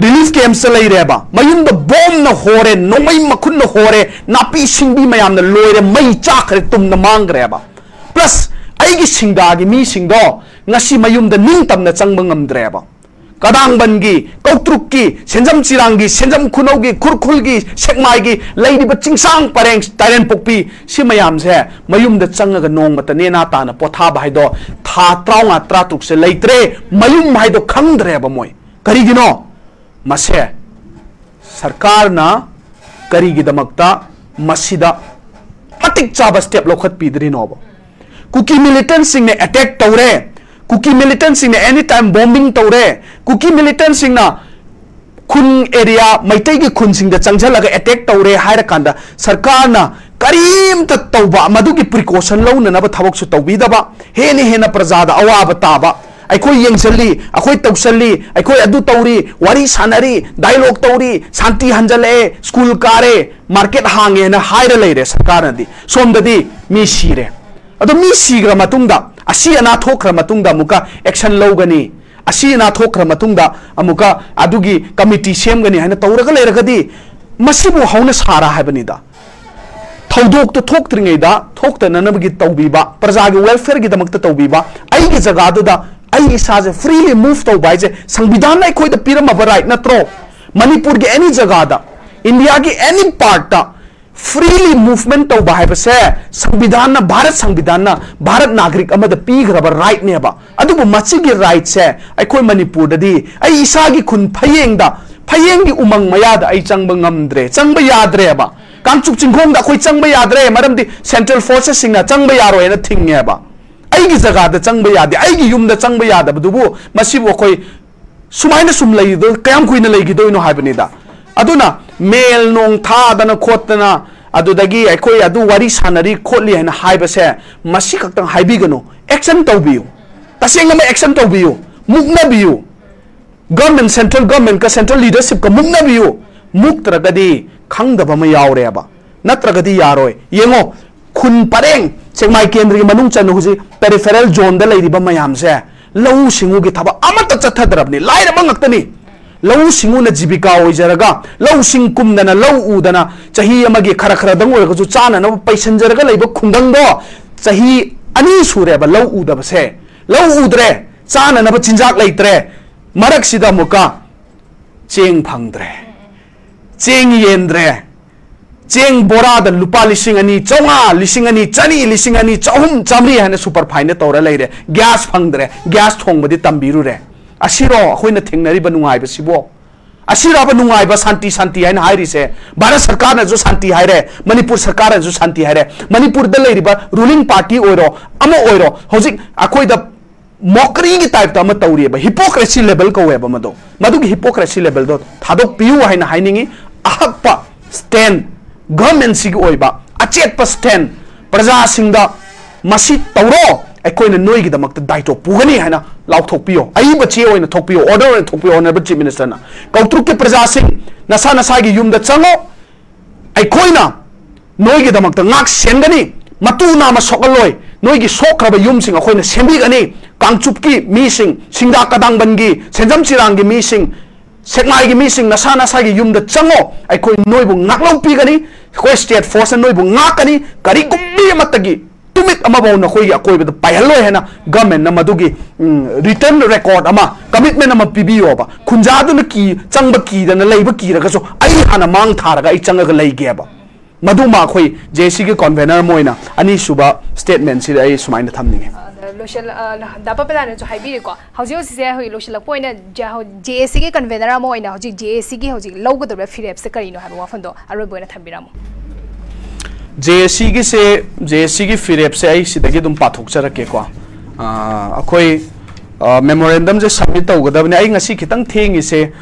ꯔꯤꯂꯤꯐ ꯀꯦꯝꯞꯁꯇ ꯂꯩꯔꯦꯕ, ꯃꯌꯨꯝꯗ ꯕꯣꯝꯅ ꯍꯣꯔꯦ, ꯅꯣꯡꯃꯩ ꯃꯈꯨꯟꯅ ꯍꯣꯔꯦ, ꯅꯥꯄꯤ ꯁꯤꯡꯕꯤ ꯃꯌꯥꯝꯅ ꯂꯣꯏꯔꯦ, ꯃꯩ ꯆꯥꯈ꯭ꯔꯦ, ꯇꯨꯝꯅ ꯃꯥꯡꯈ꯭ꯔꯦꯕ꯫ ꯄ꯭ꯂꯁ ꯑꯩꯒꯤ ꯁꯤꯡꯗꯥꯒꯤ ꯃꯤꯁꯤꯡꯗꯣ ꯉꯁꯤ ꯃꯌꯨꯝꯗ ꯅꯤꯡꯇꯝꯅ ꯆꯪꯕ ꯉꯝꯗ꯭ꯔꯦꯕ꯫ ꯀꯗꯥꯡꯕꯟꯒꯤ, ꯀꯧꯇ꯭ꯔꯨꯛꯀꯤ, ꯁꯦꯟꯖꯝ ꯆꯤꯔꯥꯡꯒꯤ, ꯁꯦꯟꯖꯝ ꯈꯨꯅꯧꯒꯤ, ꯈꯨꯔꯈꯨꯜꯒꯤ, ꯁꯦꯛꯃꯥꯏꯒꯤ ꯂꯩꯔꯤꯕ ꯆꯤꯡꯁꯥꯡ ꯄꯔꯦꯡ, ꯇꯥꯏꯔꯦꯟꯄꯣꯛꯄꯤ, ꯁꯤ ꯃꯌꯥꯝꯁꯦ ꯃꯌꯨꯝꯗ ꯆꯪꯉꯒ ꯅꯣꯡꯃꯇ ꯅꯦꯅꯥ ꯇꯥꯅ ꯄꯣꯊꯥꯕ ꯍꯥꯏꯗꯣ ꯊꯥ ꯇꯔꯥꯃꯉꯥ ꯇꯔꯥꯇꯔꯨꯛꯁꯦ ꯂꯩꯇ꯭ꯔꯦ꯫ ꯃꯌꯨꯝ ꯍꯥꯏꯗꯣ ꯈꯪꯗ꯭ꯔꯦꯕ ꯃꯣꯏ꯫ ꯀꯔꯤꯒꯤꯅꯣ? ꯃꯁꯦ ꯁꯔꯀꯥꯔꯅ ꯀꯔꯤꯒꯤꯗꯃꯛꯇ ꯃꯁꯤꯗ ꯃꯇꯤꯛ ꯆꯥꯕ ꯁ꯭ꯇꯦꯞ ꯂꯧꯈꯠꯄꯤꯗ꯭ꯔꯤꯅꯣꯕ? ꯀꯨꯀꯤ ꯃꯤꯂꯤꯇꯦꯟꯠꯁꯤꯡꯅ ꯑꯦꯇꯦꯛ ꯇꯧꯔꯦ, ꯀꯨꯀꯤ ꯃꯤꯂꯤꯇꯦꯟꯠꯁꯤꯡꯅ ꯑꯦꯅꯤ ꯇꯥꯏꯝ ꯕꯣꯝꯕꯤꯡ ꯇꯧꯔꯦ, ꯀꯨꯀꯤ ꯃꯤꯂꯤꯇꯦꯟꯠꯁꯤꯡꯅ ꯈꯨꯟ ꯑꯦꯔꯤꯌꯥ, ꯃꯩꯇꯩꯒꯤ ꯈꯨꯟꯁꯤꯡꯗ ꯆꯪꯁꯤꯜꯂꯒ ꯑꯦꯇꯦꯛ ꯇꯧꯔꯦ ꯍꯥꯏꯔꯀꯥꯟꯗ ꯁꯔꯀꯥꯔꯅ ꯀꯔꯤꯝꯇ ꯇꯧꯕ, ꯃꯗꯨꯒꯤ ꯄ꯭ꯔꯤꯀꯣꯁꯟ ꯂꯧꯅꯅꯕ ꯊꯕꯛꯁꯨ ꯇꯧꯕꯤꯗꯕ, ꯍꯦꯟꯅ ꯍꯦꯟꯅ ꯄ꯭ꯔꯖꯥꯗ ꯑꯋꯥꯕ ꯇꯥꯕ꯫ ꯑꯩꯈꯣꯏ ꯌꯦꯡꯁꯤꯜꯂꯤ, ꯑꯩꯈꯣꯏ ꯇꯧꯁꯜꯂꯤ, ꯑꯩꯈꯣꯏ ꯑꯗꯨ ꯇꯧꯔꯤ, ꯋꯥꯔꯤ ꯁꯥꯟꯅꯔꯤ, ꯗꯥꯏꯂꯣꯒ ꯇꯧꯔꯤ, ꯁꯥꯟꯇꯤ ꯍꯟꯖꯜꯂꯛꯑꯦ, ꯁ꯭ꯀꯨꯜ ꯀꯥꯔꯦ, ꯃꯥꯔꯀꯦꯠ ꯍꯥꯡꯉꯦꯅ ꯍꯥꯏꯔ ꯂꯩꯔꯦ ꯁꯔꯀꯥꯔꯅꯗꯤ꯫ ꯁꯣꯝꯗꯗꯤ ꯃꯤ ꯁꯤꯔꯦ꯫ ꯑꯗꯣ ꯃꯤ ꯁꯤꯈ꯭ꯔ ꯃꯇꯨꯡꯗ, ꯑꯁꯤ ꯑꯅꯥ ꯊꯣꯛꯈ꯭ꯔ ꯃꯇꯨꯡꯗ ꯑꯃꯨꯛꯀ ꯑꯦꯛꯁꯟ ꯂꯧꯒꯅꯤ, ꯑꯁꯤ ꯑꯅꯥ ꯊꯣꯛꯈ꯭ꯔ ꯃꯇꯨꯡꯗ ꯑꯃꯨꯛꯀ ꯑꯗꯨꯒꯤ ꯀꯃꯤꯇꯤ ꯁꯦꯝꯒꯅꯤ ꯍꯥꯏꯅ ꯇꯧꯔꯒ ꯂꯩꯔꯒꯗꯤ ꯃꯁꯤꯕꯨ ꯍꯧꯅ ꯁꯥꯔ ꯍꯥꯏꯕꯅꯤꯗ꯫ ꯊꯧꯗꯣꯛꯇꯨ ꯊꯣꯛꯇ꯭ꯔꯤꯉꯩꯗ ꯊꯣꯛꯇꯅꯅꯕꯒꯤ ꯇꯧꯕꯤꯕ, ꯄ꯭ꯔꯖꯥꯒꯤ ꯋꯦꯜꯐꯤꯌꯔꯒꯤꯗꯃꯛꯇ ꯇꯧꯕꯤꯕ, ꯑꯩꯒꯤ ꯖꯒꯥꯗꯨꯗ ꯑꯩ ꯏꯁꯥꯁꯦ ꯐ꯭ꯔꯤꯂꯤ ꯃꯨꯚ ꯇꯧꯕ ꯍꯥꯏꯁꯦ ꯁꯪꯕꯤꯙꯥꯟꯅ ꯑꯩꯈꯣꯏꯗ ꯄꯤꯔꯝꯃꯕ ꯔꯥꯏꯠ ꯅꯠꯇ꯭ꯔꯣ? ꯃꯅꯤꯄꯨꯔꯒꯤ ꯑꯦꯅꯤ ꯖꯒꯥꯗ, ꯏꯟꯗꯤꯌꯥꯒꯤ ꯑꯦꯅꯤ ꯄꯥꯔꯠꯇ ꯐ꯭ꯔꯤꯂꯤ ꯃꯨꯚꯃꯦꯟꯠ ꯇꯧꯕ ꯍꯥꯏꯕꯁꯦ ꯁꯪꯕꯤꯙꯥꯟꯅ, ꯚꯥꯔꯠ ꯁꯪꯕꯤꯙꯥꯟꯅ ꯚꯥꯔꯠ ꯅꯥꯒꯔꯤꯛ ꯑꯃꯗ ꯄꯤꯈ꯭ꯔꯕ ꯔꯥꯏꯠꯅꯦꯕ꯫ ꯑꯗꯨꯕꯨ ꯃꯁꯤꯒꯤ ꯔꯥꯏꯠꯁꯦ ꯑꯩꯈꯣꯏ ꯃꯅꯤꯄꯨꯔꯗꯗꯤ ꯑꯩ ꯏꯁꯥꯒꯤ ꯈꯨꯟ ꯐꯌꯦꯡꯗ, ꯐꯌꯦꯡꯒꯤ ꯎꯃꯪ ꯃꯌꯥꯗ ꯑꯩ ꯆꯪꯕ ꯉꯝꯗ꯭ꯔꯦ, ꯆꯪꯕ ꯌꯥꯗ꯭ꯔꯦꯕ꯫ ꯀꯥꯡꯆꯨꯞ ꯆꯤꯡꯈꯣꯡꯗ ꯑꯩꯈꯣꯏ ꯆꯪꯕ ꯌꯥꯗ꯭ꯔꯦ, ꯃꯔꯝꯗꯤ ꯁꯦꯟꯇ꯭ꯔꯦꯜ ꯐꯣꯔꯁꯦꯁꯁꯤꯡꯅ ꯆꯪꯕ ꯌꯥꯔꯣꯏꯅ ꯊꯤꯡꯉꯦꯕ꯫ ꯑꯩꯒꯤ ꯖꯒꯥꯗ ꯆꯪꯕ ꯌꯥꯗꯦ, ꯑꯩꯒꯤ ꯌꯨꯝꯗ ꯆꯪꯕ ꯌꯥꯗꯕꯗꯨꯕꯨ ꯃꯁꯤꯕꯨ ꯑꯩꯈꯣꯏ ꯁꯨꯃꯥꯏꯅ ꯁꯨꯝ ꯂꯩꯈꯤꯗꯣꯏ, ꯀꯌꯥꯝ ꯀꯨꯏꯅ ꯂꯩꯈꯤꯗꯣꯏꯅꯣ ꯍꯥꯏꯕꯅꯤꯗ꯫ ꯑꯗꯨꯅ ꯃꯦꯜ ꯅꯣꯡ ꯊꯥꯗꯅ ꯈꯣꯠꯇꯅ ꯑꯗꯨꯗꯒꯤ ꯑꯩꯈꯣꯏ ꯑꯗꯨ ꯋꯥꯔꯤ ꯁꯥꯟꯅꯔꯤ ꯈꯣꯠꯂꯤ ꯍꯥꯏꯅ ꯍꯥꯏꯕꯁꯦ ꯃꯁꯤ ꯈꯛꯇꯪ ꯍꯥꯏꯕꯤꯒꯅꯨ, ꯑꯦꯛꯁꯟ ꯇꯧꯕꯤꯌꯨ, ꯇꯁꯦꯡꯅꯃꯛ ꯑꯦꯛꯁꯟ ꯇꯧꯕꯤꯌꯨ, ꯃꯨꯛꯅꯕꯤꯌꯨ꯫ ꯒꯚꯔꯟꯃꯦꯟꯠ, ꯁꯦꯟꯇ꯭ꯔꯦꯜ ꯒꯚꯔꯟꯃꯦꯟꯠꯀ ꯁꯦꯟꯇ꯭ꯔꯦꯜ ꯂꯤꯗꯔꯁꯤꯞꯀ ꯃꯨꯛꯅꯕꯤꯌꯨ꯫ ꯃꯨꯛꯇ꯭ꯔꯒꯗꯤ ꯈꯪꯗꯕ ꯑꯃ ꯌꯥꯎꯔꯦꯕ, ꯅꯠꯇ꯭ꯔꯒꯗꯤ ꯌꯥꯔꯣꯏ꯫ ꯌꯦꯡꯉꯣ, ꯈꯨꯟ ꯄꯔꯦꯡ, ꯁꯦꯛꯃꯥꯏ ꯀꯦꯟꯗ꯭ꯔꯒꯤ ꯃꯅꯨꯡ ꯆꯟꯅ ꯍꯧꯖꯤꯛ ꯄꯦꯔꯤꯐꯦꯔꯦꯜ ꯖꯣꯟꯗ ꯂꯩꯔꯤꯕ ꯃꯌꯥꯝꯁꯦ, ꯂꯧꯎ ꯁꯤꯡꯎꯒꯤ ꯊꯕꯛ ꯑꯃꯠꯇ ꯆꯠꯊꯗ꯭ꯔꯕꯅꯤ, ꯂꯥꯏꯔꯕ ꯉꯥꯛꯇꯅꯤ꯫ ꯂꯧꯎ ꯁꯤꯡꯎꯅ ꯖꯤꯕꯤꯀꯥ ꯑꯣꯏꯖꯔꯒ, ꯂꯧꯁꯤꯡ ꯀꯨꯝꯗꯅ ꯂꯧ ꯎꯗꯅ, ꯆꯍꯤ ꯑꯃꯒꯤ ꯈꯔ ꯈꯔꯗꯪ ꯑꯣꯏꯔꯒꯁꯨ ꯆꯥꯅꯅꯕ ꯄꯩꯁꯟꯖꯔꯒ ꯂꯩꯕ ꯈꯨꯡꯒꯪꯗꯣ ꯆꯍꯤ ꯑꯅꯤ ꯁꯨꯔꯦꯕ ꯂꯧ ꯎꯗꯕꯁꯦ꯫ ꯂꯧ ꯎꯗ꯭ꯔꯦ, ꯆꯥꯅꯅꯕ ꯆꯤꯟꯖꯥꯛ ꯂꯩꯇ꯭ꯔꯦ꯫ ꯃꯔꯛꯁꯤꯗ ꯑꯃꯨꯛꯀ ꯆꯦꯡ ꯐꯪꯗ꯭ꯔꯦ, ꯆꯦꯡ ꯌꯦꯟꯗ꯭ꯔꯦ, ꯆꯦꯡ ꯕꯣꯔꯥꯗ ꯂꯨꯄꯥ ꯂꯤꯁꯤꯡ ꯑꯅꯤ ꯆꯥꯝꯃꯉꯥ, ꯂꯤꯁꯤꯡ ꯑꯅꯤ ꯆꯅꯤ, ꯂꯤꯁꯤꯡ ꯑꯅꯤ ꯆꯍꯨꯝ, ꯆꯥꯝꯃꯔꯤ ꯍꯥꯏꯅ ꯁꯨꯄꯔ ꯐꯥꯏꯟꯗ ꯇꯧꯔ ꯂꯩꯔꯦ꯫ ꯒ꯭ꯌꯥꯁ ꯐꯪꯗ꯭ꯔꯦ, ꯒ꯭ꯌꯥꯁ ꯊꯣꯡꯕꯗꯤ ꯇꯝꯕꯤꯔꯨꯔꯦ꯫ ꯑꯁꯤꯔꯣ ꯑꯩꯈꯣꯏꯅ ꯊꯦꯡꯅꯔꯤꯕ ꯅꯨꯡꯉꯥꯏꯕꯁꯤꯕꯣ? ꯑꯁꯤꯔꯕ ꯅꯨꯡꯉꯥꯏꯕ, ꯁꯥꯟꯇꯤ, ꯁꯥꯟꯇꯤ ꯍꯥꯏꯅ ꯍꯥꯏꯔꯤꯁꯦ? ꯚꯥꯔꯠ ꯁꯔꯀꯥꯔꯅꯁꯨ ꯁꯥꯟꯇꯤ ꯍꯥꯏꯔꯦ, ꯃꯅꯤꯄꯨꯔ ꯁꯔꯀꯥꯔꯅꯁꯨ ꯁꯥꯟꯇꯤ ꯍꯥꯏꯔꯦ꯫ ꯃꯅꯤꯄꯨꯔꯗ ꯂꯩꯔꯤꯕ ꯔꯨꯂꯤꯡ ꯄꯥꯔꯇꯤ ꯑꯣꯏꯔꯣ, ꯑꯃ ꯑꯣꯏꯔꯣ, ꯍꯧꯖꯤꯛ ꯑꯩꯈꯣꯏꯗ ꯃꯣꯀꯔꯤꯒꯤ ꯇꯥꯏꯞꯇ ꯑꯃ ꯇꯧꯔꯤꯑꯕ, ꯍꯤꯄꯣꯀ꯭ꯔꯦꯁꯤ ꯂꯦꯕꯦꯜ ꯀꯧꯋꯦꯕ ꯃꯗꯣ꯫ ꯃꯗꯨꯒꯤ ꯍꯤꯄꯣꯀ꯭ꯔꯦꯁꯤ ꯂꯦꯕꯦꯜꯗꯣ ꯊꯥꯗꯣꯛꯄꯤꯌꯨ ꯍꯥꯏꯅ ꯍꯥꯏꯅꯤꯡꯉꯤ꯫ ꯑꯍꯛꯄ ꯁ꯭ꯇꯦꯟ, ꯒꯚꯔꯟꯃꯦꯟꯁꯤꯒꯤ ꯑꯣꯏꯕ ꯑꯆꯦꯠꯄ ꯁ꯭ꯇꯦꯟ, ꯄ꯭ꯔꯖꯥꯁꯤꯡꯗ ꯃꯁꯤ ꯇꯧꯔꯣ, ꯑꯩꯈꯣꯏꯅ ꯅꯣꯏꯒꯤꯗꯃꯛꯇ ꯗꯥꯏꯇꯣ ꯄꯨꯒꯅꯤ ꯍꯥꯏꯅ ꯂꯥꯎꯊꯣꯛꯄꯤꯌꯣ, ꯑꯏꯕ ꯆꯦ ꯑꯣꯏꯅ ꯊꯣꯛꯄꯤꯌꯣ, ꯑꯣꯔꯗꯔ ꯑꯣꯏꯅ ꯊꯣꯛꯄꯤꯌꯣ꯫ ꯑꯣꯅꯔꯦꯕꯜ ꯆꯤꯐ ꯃꯤꯅꯤꯁꯇꯔꯅ ꯀꯧꯇ꯭ꯔꯨꯛꯀꯤ ꯄ꯭ꯔꯖꯥꯁꯤꯡ, ꯅꯁꯥ ꯅꯁꯥꯒꯤ ꯌꯨꯝꯗ ꯆꯪꯉꯣ, ꯑꯩꯈꯣꯏꯅ ꯅꯣꯏꯒꯤꯗꯃꯛꯇ ꯉꯥꯛ ꯁꯦꯟꯒꯅꯤ, ꯃꯇꯨ ꯅꯥꯝꯃ ꯁꯣꯛꯍꯜꯂꯣꯏ, ꯅꯣꯏꯒꯤ ꯁꯣꯛꯈ꯭ꯔꯕ ꯌꯨꯝꯁꯤꯡ ꯑꯩꯈꯣꯏꯅ ꯁꯦꯝꯕꯤꯒꯅꯤ꯫ ꯀꯥꯡꯆꯨꯞꯀꯤ ꯃꯤꯁꯤꯡ, ꯁꯤꯡꯗꯥ ꯀꯗꯥꯡꯕꯟꯒꯤ, ꯁꯦꯟꯖꯝ ꯆꯤꯔꯥꯡꯒꯤ ꯃꯤꯁꯤꯡ, ꯁꯦꯛꯃꯥꯏꯒꯤ ꯃꯤꯁꯤꯡ, ꯅꯁꯥ ꯅꯁꯥꯒꯤ ꯌꯨꯝꯗ ꯆꯪꯉꯣ, ꯑꯩꯈꯣꯏ ꯅꯣꯏꯕꯨ ꯉꯥꯛꯂꯧ ꯄꯤꯒꯅꯤ, ꯑꯩꯈꯣꯏ ꯁ꯭ꯇꯦꯠ ꯐꯣꯔꯁꯅ ꯅꯣꯏꯕꯨ ꯉꯥꯛꯀꯅꯤ, ꯀꯔꯤꯒꯨꯝꯕꯤ ꯑꯃꯠꯇꯒꯤ ꯇꯨꯃꯤꯠ ꯑꯃꯐꯥꯎ ꯅꯈꯣꯏꯒꯤ ꯑꯀꯣꯏꯕꯗ ꯄꯥꯏꯍꯜꯂꯣꯏ ꯍꯥꯏꯅ ꯒꯚꯔꯟꯃꯦꯟꯠꯅ ꯃꯗꯨꯒꯤ ꯔꯤꯇꯟ ꯔꯦꯀꯣꯔꯗ ꯑꯃ, ꯀꯃꯤꯠꯃꯦꯟ ꯑꯃ ꯄꯤꯕꯤꯌꯣꯕ꯫ ꯈꯨꯟꯖꯥꯗꯨꯅ ꯀꯤ ꯆꯪꯕ ꯀꯤꯗꯅ ꯂꯩꯕ ꯀꯤꯔꯒꯁꯨ ꯑꯩ ꯍꯥꯟꯅ ꯃꯥꯡ ꯊꯥꯔꯒ ꯑꯩ ꯆꯪꯉꯒ ꯂꯩꯒꯦꯕ꯫ ꯃꯗꯨꯃ ꯑꯩꯈꯣꯏ ꯖꯦ ꯑꯦ ꯁꯤꯒꯤ ꯀꯟꯚꯦꯅꯔ ꯑꯃ ꯑꯣꯏꯅ ꯑꯅꯤꯁꯨꯕ ꯁ꯭ꯇꯦꯠꯃꯦꯟꯁꯤꯗ ꯑꯩ ꯁꯨꯃꯥꯏꯅ ꯊꯝꯅꯤꯡꯉꯤ꯫ ꯂꯣꯏꯁꯤꯜ ꯗꯥ ꯄꯄꯦꯂꯥꯅꯁꯨ ꯍꯥꯏꯕꯤꯔꯤꯀꯣ, ꯍꯧꯖꯤꯛ ꯍꯧꯖꯤꯛꯁꯦ ꯑꯩꯈꯣꯏꯒꯤ ꯂꯣꯏꯁꯤꯜꯂꯛꯄ ꯑꯣꯏꯅ ꯖꯦ ꯑꯦ ꯁꯤꯒꯤ ꯀꯟꯚꯦꯅꯔ ꯑꯃ ꯑꯣꯏꯅ ꯍꯧꯖꯤꯛ ꯖꯦ ꯑꯦ ꯁꯤꯒꯤ ꯍꯧꯖꯤꯛ ꯂꯧꯒꯗꯕ ꯐꯤꯔꯦꯞꯁꯦ ꯀꯔꯤꯅꯣ ꯍꯥꯏꯕ ꯋꯥꯐꯝꯗꯣ ꯑꯔꯣꯏꯕ ꯑꯣꯏꯅ ꯊꯝꯕꯤꯔꯝꯃꯣ꯫ ꯖꯦ ꯑꯦ ꯁꯤꯒꯤꯁꯦ, ꯖꯦ ꯑꯦ ꯁꯤꯒꯤ ꯐꯤꯔꯦꯞꯁꯦ ꯑꯩ ꯁꯤꯗꯒꯤ ꯑꯗꯨꯝ ꯄꯥꯊꯣꯛꯆꯔꯛꯀꯦꯀꯣ꯫ ꯑꯥ, ꯑꯩꯈꯣꯏ ꯃꯦꯃꯣꯔꯦꯟꯗꯝꯁꯦ ꯁꯕꯃꯤꯠ ꯇꯧꯒꯗꯕꯅꯤ꯫ ꯑꯩ ꯉꯁꯤ ꯈꯤꯇꯪ ꯊꯦꯡꯉꯤꯁꯦ,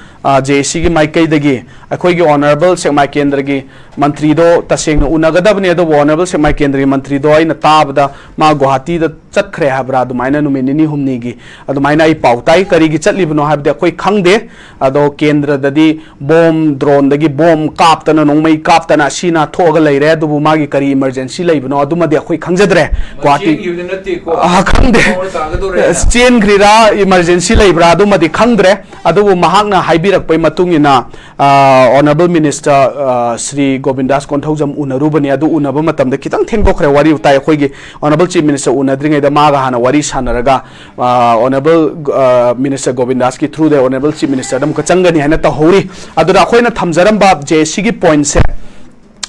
ꯖꯦ ꯑꯦ ꯁꯤꯒꯤ ꯃꯥꯏꯀꯩꯗꯒꯤ ꯑꯩꯈꯣꯏꯒꯤ ꯑꯣꯅꯔꯦꯕꯜ ꯁꯦꯛꯃꯥꯏ ꯀꯦꯟꯗ꯭ꯔꯒꯤ ꯃꯟꯇ꯭ꯔꯤꯗꯣ ꯇꯁꯦꯡꯅ ꯎꯅꯒꯗꯕꯅꯤ, ꯑꯗꯨꯕꯨ ꯑꯣꯅꯔꯦꯕꯜ ꯁꯦꯛꯃꯥꯏ ꯀꯦꯟꯗ꯭ꯔꯒꯤ ꯃꯟꯇ꯭ꯔꯤꯗꯣ ꯑꯩꯅ ꯇꯥꯕꯗ ꯃꯥ ꯒꯨꯋꯥꯍꯥꯇꯤꯗ ꯆꯠꯈ꯭ꯔꯦ ꯍꯥꯏꯕ꯭ꯔꯥ, ꯑꯗꯨꯃꯥꯏꯅ ꯅꯨꯃꯤꯠ ꯅꯤꯅꯤ ꯍꯨꯝꯅꯤꯒꯤ ꯑꯗꯨꯃꯥꯏꯅ ꯑꯩ ꯄꯥꯎ ꯇꯥꯏ꯫ ꯀꯔꯤꯒꯤ ꯆꯠꯂꯤꯕꯅꯣ ꯍꯥꯏꯕꯗꯤ ꯑꯩꯈꯣꯏ ꯈꯪꯗꯦ꯫ ꯑꯗꯣ ꯀꯦꯟꯗ꯭ꯔꯗꯗꯤ ꯕꯣꯝ, ꯗ꯭ꯔꯣꯟꯗꯒꯤ ꯕꯣꯝ ꯀꯥꯞꯇꯅ, ꯅꯣꯡꯃꯩ ꯀꯥꯞꯇꯅ ꯑꯁꯤ ꯅꯥ ꯊꯣꯛꯑꯒ ꯂꯩꯔꯦ, ꯑꯗꯨꯕꯨ ꯃꯥꯒꯤ ꯀꯔꯤ ꯏꯃꯔꯖꯦꯟꯁꯤ ꯂꯩꯕꯅꯣ ꯑꯗꯨꯃꯗꯤ ꯑꯩꯈꯣꯏ ꯈꯪꯖꯗ꯭ꯔꯦ꯫ ꯒꯨꯋꯥꯍꯥꯇꯤ ꯆꯦꯟꯈꯤꯕꯗꯤ ꯅꯠꯇꯦꯀꯣ? ꯑ, ꯈꯪꯗꯦ꯫ ꯈꯣꯡꯅ ꯇꯥꯒꯗꯧꯔꯦ꯫ ꯑꯁ, ꯆꯦꯟꯈ꯭ꯔꯤꯔꯥ, ꯏꯃꯔꯖꯦꯟꯁꯤ ꯂꯩꯕ꯭ꯔꯥ, ꯑꯗꯨꯃꯗꯤ ꯈꯪꯗ꯭ꯔꯦ꯫ ꯑꯗꯨꯕꯨ ꯃꯍꯥꯛꯅ ꯍꯥꯏꯕꯤꯔꯛꯄꯩ ꯃꯇꯨꯡ ꯏꯟꯅ, ꯑ, ꯑꯣꯅꯔꯦꯕꯜ ꯃꯤꯅꯤꯁꯇꯔ, ꯑ, ꯁ꯭ꯔꯤ ꯒꯣꯕꯤꯟꯗꯥꯁ ꯀꯣꯟꯊꯧꯖꯝ ꯎꯅꯔꯨꯕꯅꯤ꯫ ꯑꯗꯨ ꯎꯅꯕ ꯃꯇꯝꯗ ꯈꯤꯇꯪ ꯊꯦꯡꯗꯣꯛꯈ꯭ꯔꯦ, ꯋꯥꯔꯤ ꯋꯥꯇꯥꯏ꯫ ꯑꯩꯈꯣꯏꯒꯤ ꯑꯣꯅꯔꯦꯕꯜ ꯆꯤꯐ ꯃꯤꯅꯤꯁꯇꯔ ꯎꯅꯗ꯭ꯔꯤꯉꯩꯗ ꯃꯥꯒ ꯍꯥꯟꯅ ꯋꯥꯔꯤ ꯁꯥꯟꯅꯔꯒ, ꯑ, ꯑꯣꯅꯔꯦꯕꯜ, ꯑ, ꯃꯤꯅꯤꯁꯇꯔ ꯒꯣꯕꯤꯟꯗꯥꯁꯀꯤ ꯊ꯭ꯔꯨꯗ ꯑꯣꯅꯔꯦꯕꯜ ꯆꯤꯐ ꯃꯤꯅꯤꯁꯇꯔꯗ ꯑꯃꯨꯛꯀ ꯆꯪꯒꯅꯤ ꯍꯥꯏꯅ ꯇꯧꯍꯧꯔꯤ꯫ ꯑꯗꯨꯗ ꯑꯩꯈꯣꯏꯅ ꯊꯝꯖꯔꯝꯕ ꯖꯦ ꯑꯦ ꯁꯤꯒꯤ ꯄꯣꯏꯟꯠꯁꯦ,